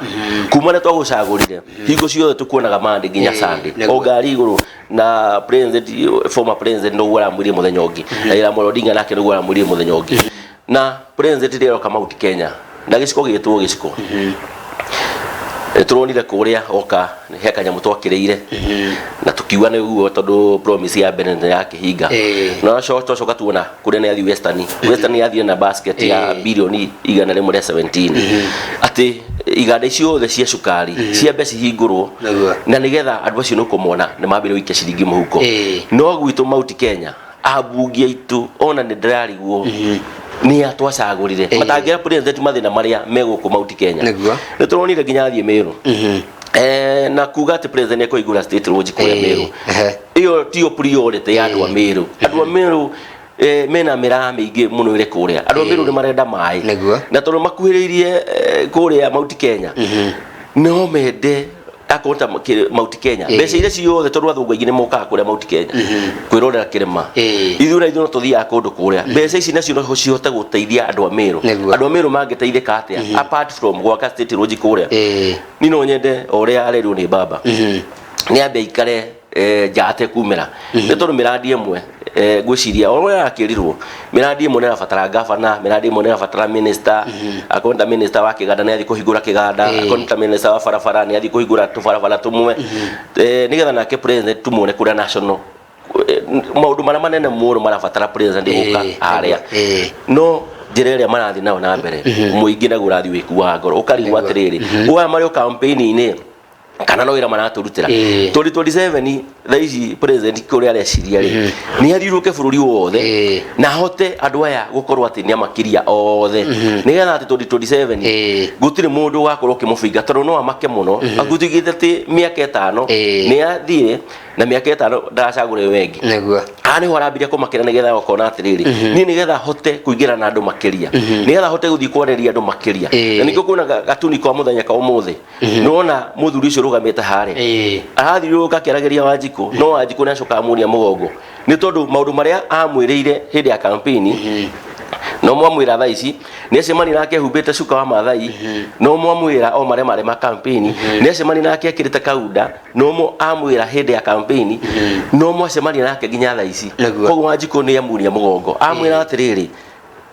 kuma rĩrĩa twagũcagũrire, hingo ciothe tũkuonaga Monday nginya Sunday o ngari igũrũ, na president, former president noguo aramwĩrire mũthenya ũngĩ, na Raila Amolo Odinga nake noguo aramwĩrire mũthenya ũngĩ. Na president rĩrĩa oka Mount Kenya na gĩciko gĩtwo gĩciko, nĩ tũronire kũrĩa oka he kanyamũ twakĩrĩire na tũkiuga nĩguo, tondũ promise ya mbere nĩ yakĩhinga. Na twacoka tuona kũrĩa nĩ athiĩ Western, Western yathire na basket ya birioni 117, atĩ iganda ciothe cia cukari ciambe cihingũrwo na nĩgetha andũ acio nĩ ũkũmona nĩ mambĩrĩria gũikia ciringi mũhuko. No gwitũ Mount Kenya ambunge aitũ ona nĩ ndĩrarigwo nĩ a twacagũrire matangĩra president mathĩna marĩa me gũkũ Mount Kenya. Nĩ tũronire nginya athiĩ Meru, na kuga atĩ president nĩ ekũhingũra state lodge kũrĩa Meru, ĩyo tiyo priority ya andũ a Meru. Andũ a Meru mena mĩraa mĩingĩ mũno ĩrĩ kũrĩa. Andũ a Meru nĩ marenda maĩ, na tondũ makuhĩrĩirie kũrĩa Mount Kenya, no mende akorwo ta Mount Kenya mbeca iria ciothe, tondũ athũngũ aingĩ nĩ mokaga kũrĩa Mount Kenya kwĩrorera kĩrĩma. Ithuĩ na ithuĩ no tũthiaga kũndũ kũrĩa, mbeca ici nacio no cihote gũteithia andũ a Meru. Andũ a Meru mangĩteithĩka atĩa apart from gwaka state lodge kũrĩa? Niĩ no nyende o ũrĩa arerirwo nĩ baba nĩ ambe aikare. nja atekumĩra, nĩ tondũ mĩrandi ĩmwe, ngwĩciria o ũrĩa arakĩrirwo, mĩrandi ĩmwe nĩ ĩrabatara gavana, mĩrandi ĩmwe nĩ ĩrabatara minister. Akorwo nĩ ta minister wa kĩganda, nĩ athiĩ kũhingũra kĩganda. Akorwo nĩ ta minister wa barabara, nĩ athiĩ kũhingũra tũbarabara tũmwe, nĩgetha nake president tumuone kũrĩa national, maũndũ marĩa manene mũno marabatara president gũka harĩa. No njĩra ĩrĩa marathiĩ nayo na mbere, mũingĩ naguo ũrathiĩ wĩkuaga ngoro, ũkarigwo atĩrĩrĩ, ũyũ marĩ o campaign-inĩ kana no wĩra maratũrutĩra? 2027 thaa ici president kũrĩa areciria rĩ, nĩ athiũrũke bũrũri wothe na ahote andũ aya gũkorwo atĩ nĩ amakiria othe, nĩgetha atĩ 2027 gũtirĩ mũndũ ũgakorwo ũkĩmũbinga, tondũ no amake mũno agũtigĩte atĩ mĩaka 5 nĩ athire na mĩaka 5 ndaracagũra ĩyo ĩngĩ. Haha nĩho arambirie kũmakĩra, nĩgetha ũkona atĩrĩrĩ, niĩ nĩgetha hote kũingĩra na andũ makĩria, nĩgetha hote gũthiĩ kwarĩria andũ makĩria. Na nĩkĩo kuona gatuni kwa mũthenya ka ũmũthĩ, nĩwona mũthuri ũcio ũrũgamĩte harĩa arathiũrũrũka akĩaragĩria Wanjikũ, no Wanjikũ nĩ acoka amuonia mũgongo, nĩ tondũ maũndũ marĩa amwĩrĩire hĩndĩ ya campaign no mwamwĩra thaa ici. Nĩ acemania nake ehumbĩte cuka wa Mathai, no mwamwĩra o marĩa marĩ ma campaign. Nĩ acemania nake ekĩrĩte kaunda, no mo amwĩra hĩndĩ ya campaign, no mwacemania nake nginya thaa ici. Koguo Wanjikũ nĩ amuonia mũgongo, amwĩra atĩrĩrĩ,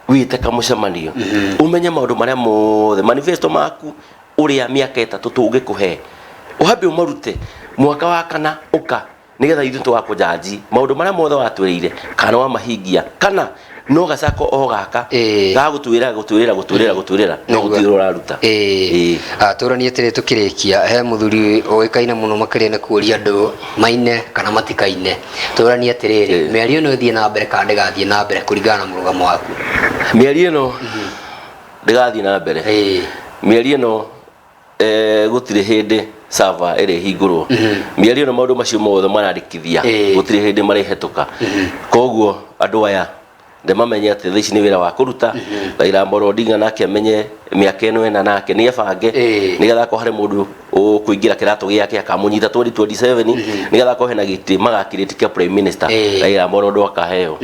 wĩte kamũcemanio, ũmenye maũndũ marĩa mothe manifesto maku ũrĩa mĩaka 3 tũngĩkũhe, ũhambe ũmarute mwaka wa kana ũka, nĩgetha ithuĩ tũgakũjanji maũndũ marĩa mothe watwĩrĩire, kana wamahingia kana no gacako o gaka gagũtwĩra gũtwĩrĩra gũtwĩrĩra gũtwĩrĩra, no gũtwĩra ũraruta. Tũranie atĩrĩ, tũkĩrĩkia, he mũthuri ũĩkaine mũno makĩria nĩ kũũria andũ maine kana matikaine. Tũranie atĩrĩrĩ, mĩario ĩno ĩthiĩ na mbere kana ndĩgathiĩ na mbere kũringana na mũrũgamo waku? Mĩario ĩno ndĩgathiĩ na mbere. Mĩario ĩno, gũtirĩ hĩndĩ sava ĩrĩhingũrwo. Mĩario ĩno, maũndũ macio mothe marandĩkithia, gũtirĩ hĩndĩ marĩhetũka. Koguo andũ aya ndĩmamenye atĩ thaa ici nĩ wĩra wa kũruta. Raila Amolo Odinga nake amenye mĩaka ĩno ĩna nake nĩ ebange, nĩgetha akorwo harĩ mũndũ ũkũingĩra kĩratũ gĩake akamũnyita 2027, nĩgetha akorwo hena gĩtĩ magakirĩti kĩa prime minister, Raila Amolo ndo akaheo,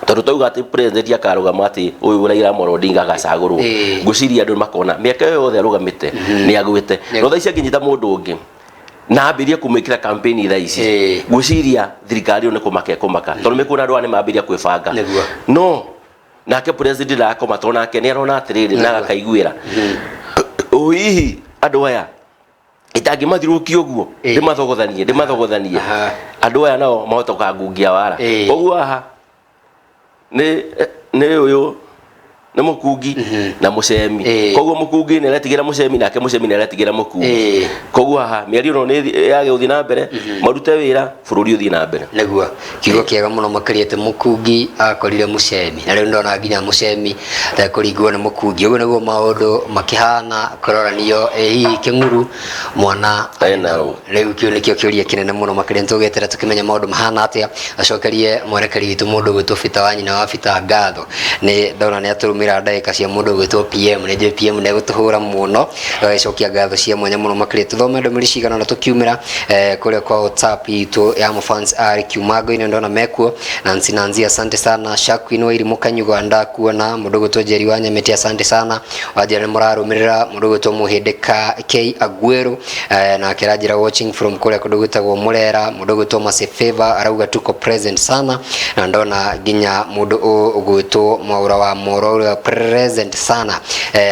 tondũ twauga atĩ president akarũgama atĩ ũyũ Raila Amolo Odinga agacagũrwo, ngwĩciria andũ makona mĩaka ĩyo yothe arũgamĩte nĩ agwĩte. No thaa ici angĩnyita mũndũ ũngĩ na ambĩrie kũmwĩkĩra campaign thaa ici, ngwĩciria thirikari ĩyo nĩ kũmaka ĩkũmaka, tondũ mĩkuona andũ aya nĩ mambĩrĩria kwĩbanga. No nake president ndakoma, tondũ nake nĩ arona atĩrĩrĩ na agakaiguĩra ũ hihi andũ aya itangĩmathiũrũkia ũguo, ndĩmathogothanie ndĩmathogothanie, andũ aya nao mahota gũkangungia wara. Koguo haha nĩ ũyũ nĩ mũkungi na mũcemi. Koguo mũkungi nĩ aretigĩra mũcemi, nake mũcemi nĩ aretigĩra mũkungi. Koguo haha mĩario ĩno nĩ yage gũthiĩ na mbere, marute wĩra, bũrũri ũthiĩ na mbere. Nĩguo, kiugo kĩega mũno makĩria atĩ mũkungi akorire mũcemi, na rĩu ndona nginya mũcemi atekũringwo nĩ mũkungi. Ũguo nĩguo maũndũ makĩhana kũroranio. Ĩ hihi kĩng'uru mwana ena ũ? Rĩu kĩu nĩkĩo kĩũria kĩnene mũno makĩria. Nĩtũgwetera tũkĩmenya maũndũ mahana atĩa. Acokerie mwerekeri witũ mũndũ ũgwĩtwo Bita wa nyina wa Bita ngatho, nĩ ndona nĩ atũrũmĩra ndagĩka cia mũndũ ũgwĩtwo PM. Nĩ njũĩ PM ndegũtũhũra mũno. Agĩcokia ngatho cia mwanya mũno makĩria. Tũthome ndũmĩrĩri cigana na tũkiumĩra kũrĩa kwa WhatsApp itũ ya mafans arĩ kiumango-inĩ, ndona mekuo. Nancy Nancy, asante sana. Shakwin wa Irimũ Kanyugwa, ndakuona. Mũndũ ũgwĩtwo Njeri wa Nyamĩtĩ, asante sana. Wanjĩra nĩ mũrarũmĩrĩra. Mũndũ ũgwĩtwo Mũhĩndĩ ka K Aguero, nake aranjĩra watching from kũrĩa kũndũ gwĩtagwo Mũrera. Mũndũ ũgwĩtwo Mercy Favor arauga tuko present sana, na ndona nginya mũndũ ũgwĩtwo Mwaura wa Moro ũrĩa present sana,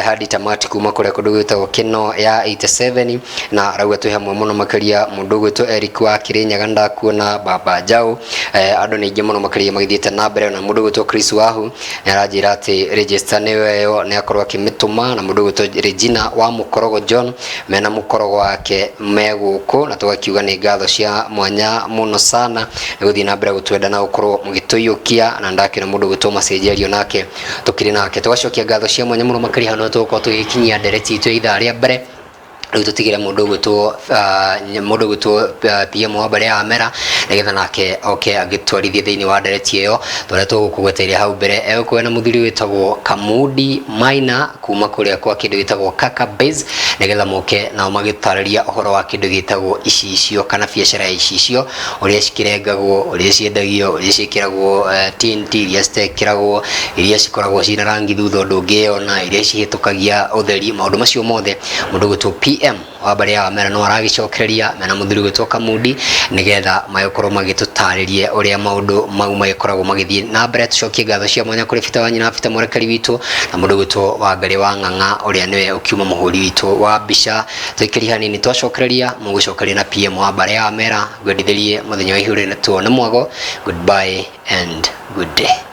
hadi tamati, kuma kũrĩa kũndũ gwĩtagwo Kĩno ya 87, na arauga twĩ hamwe mũno makĩria. Mũndũ ũgwĩtwo Eric wa Kĩrĩnyaga, ndakuona. Baba Njau, andũ nĩ aingĩ mũno makĩria magĩthiĩte na mbere. Na mũndũ ũgwĩtwo Chris Wahu nĩ aranjĩra atĩ register nĩyo ĩyo, nĩ akorwo akĩmĩtũma. Na mũndũ ũgwĩtwo Regina wa Mũkorogo John mena mũkorogo wake me gũkũ, na tũgakiuga nĩ ngatho cia mwanya mũno sana nĩ gũthiĩ na mbere gũtwenda na gũkorwo mũgĩtũiyũkia. Na ndakĩona mũndũ ũgwĩtwo Macenjerio, nake tũkĩrĩ nake, tũgacokia ngatho cia mwanya mũno makĩria. Hau no tũgũkorwo tũgĩkinyia ndereti itũ ya ithaa rĩa mbere. Rĩu tũtigĩre mũndũ ũgwĩtwo PM wa mbere ya Amera, nĩgetha nake oke agĩtwarithie thĩinĩ wa ndereti ĩyo tũrĩa tũgũkũgweteire hau mbere. Egũkorwo na mũthuri wĩtagwo Kamudi Maina kuma kũrĩa kwa kĩndũ gĩtagwo Kaka Base, nĩgetha moke nao magĩtarĩria ũhoro wa kĩndũ gĩtagwo icicio kana biacara ya icicio, ũrĩa cikĩrengagwo, ũrĩa ciendagio, ũrĩa ciĩkĩragwo tint, iria citekĩragwo, iria cikoragwo ciĩna rangi thutha ũndũ ũngĩyona, iria cihĩtũkagia ũtheri, maũndũ macio mothe mũndũ ũgwĩtwo PM. PM wa mbarĩ ya Wamera no aragĩcokereria mena mũthuri gwĩtwo Kamundi nĩgetha magĩkorwo magĩtũtarĩrie ũrĩa maũndũ mau magĩkoragwo magĩthiĩ na mbere. Tũcokie ngatho cia mwanya kũrĩ Peter Wanyina, Peter mũrekeri witũ, na mũndũ gwĩtwo Wangarĩ wa Ng'ang'a ũrĩa nĩwe ũkiuma mũhũri witũ wa mbica. Tũikĩri hanini twacokereria mũgũcokeria na PM wa mbarĩ ya Wamera. Ngwendithĩrie mũthenya wa ihu rĩtwo na mwago. Goodbye and good day.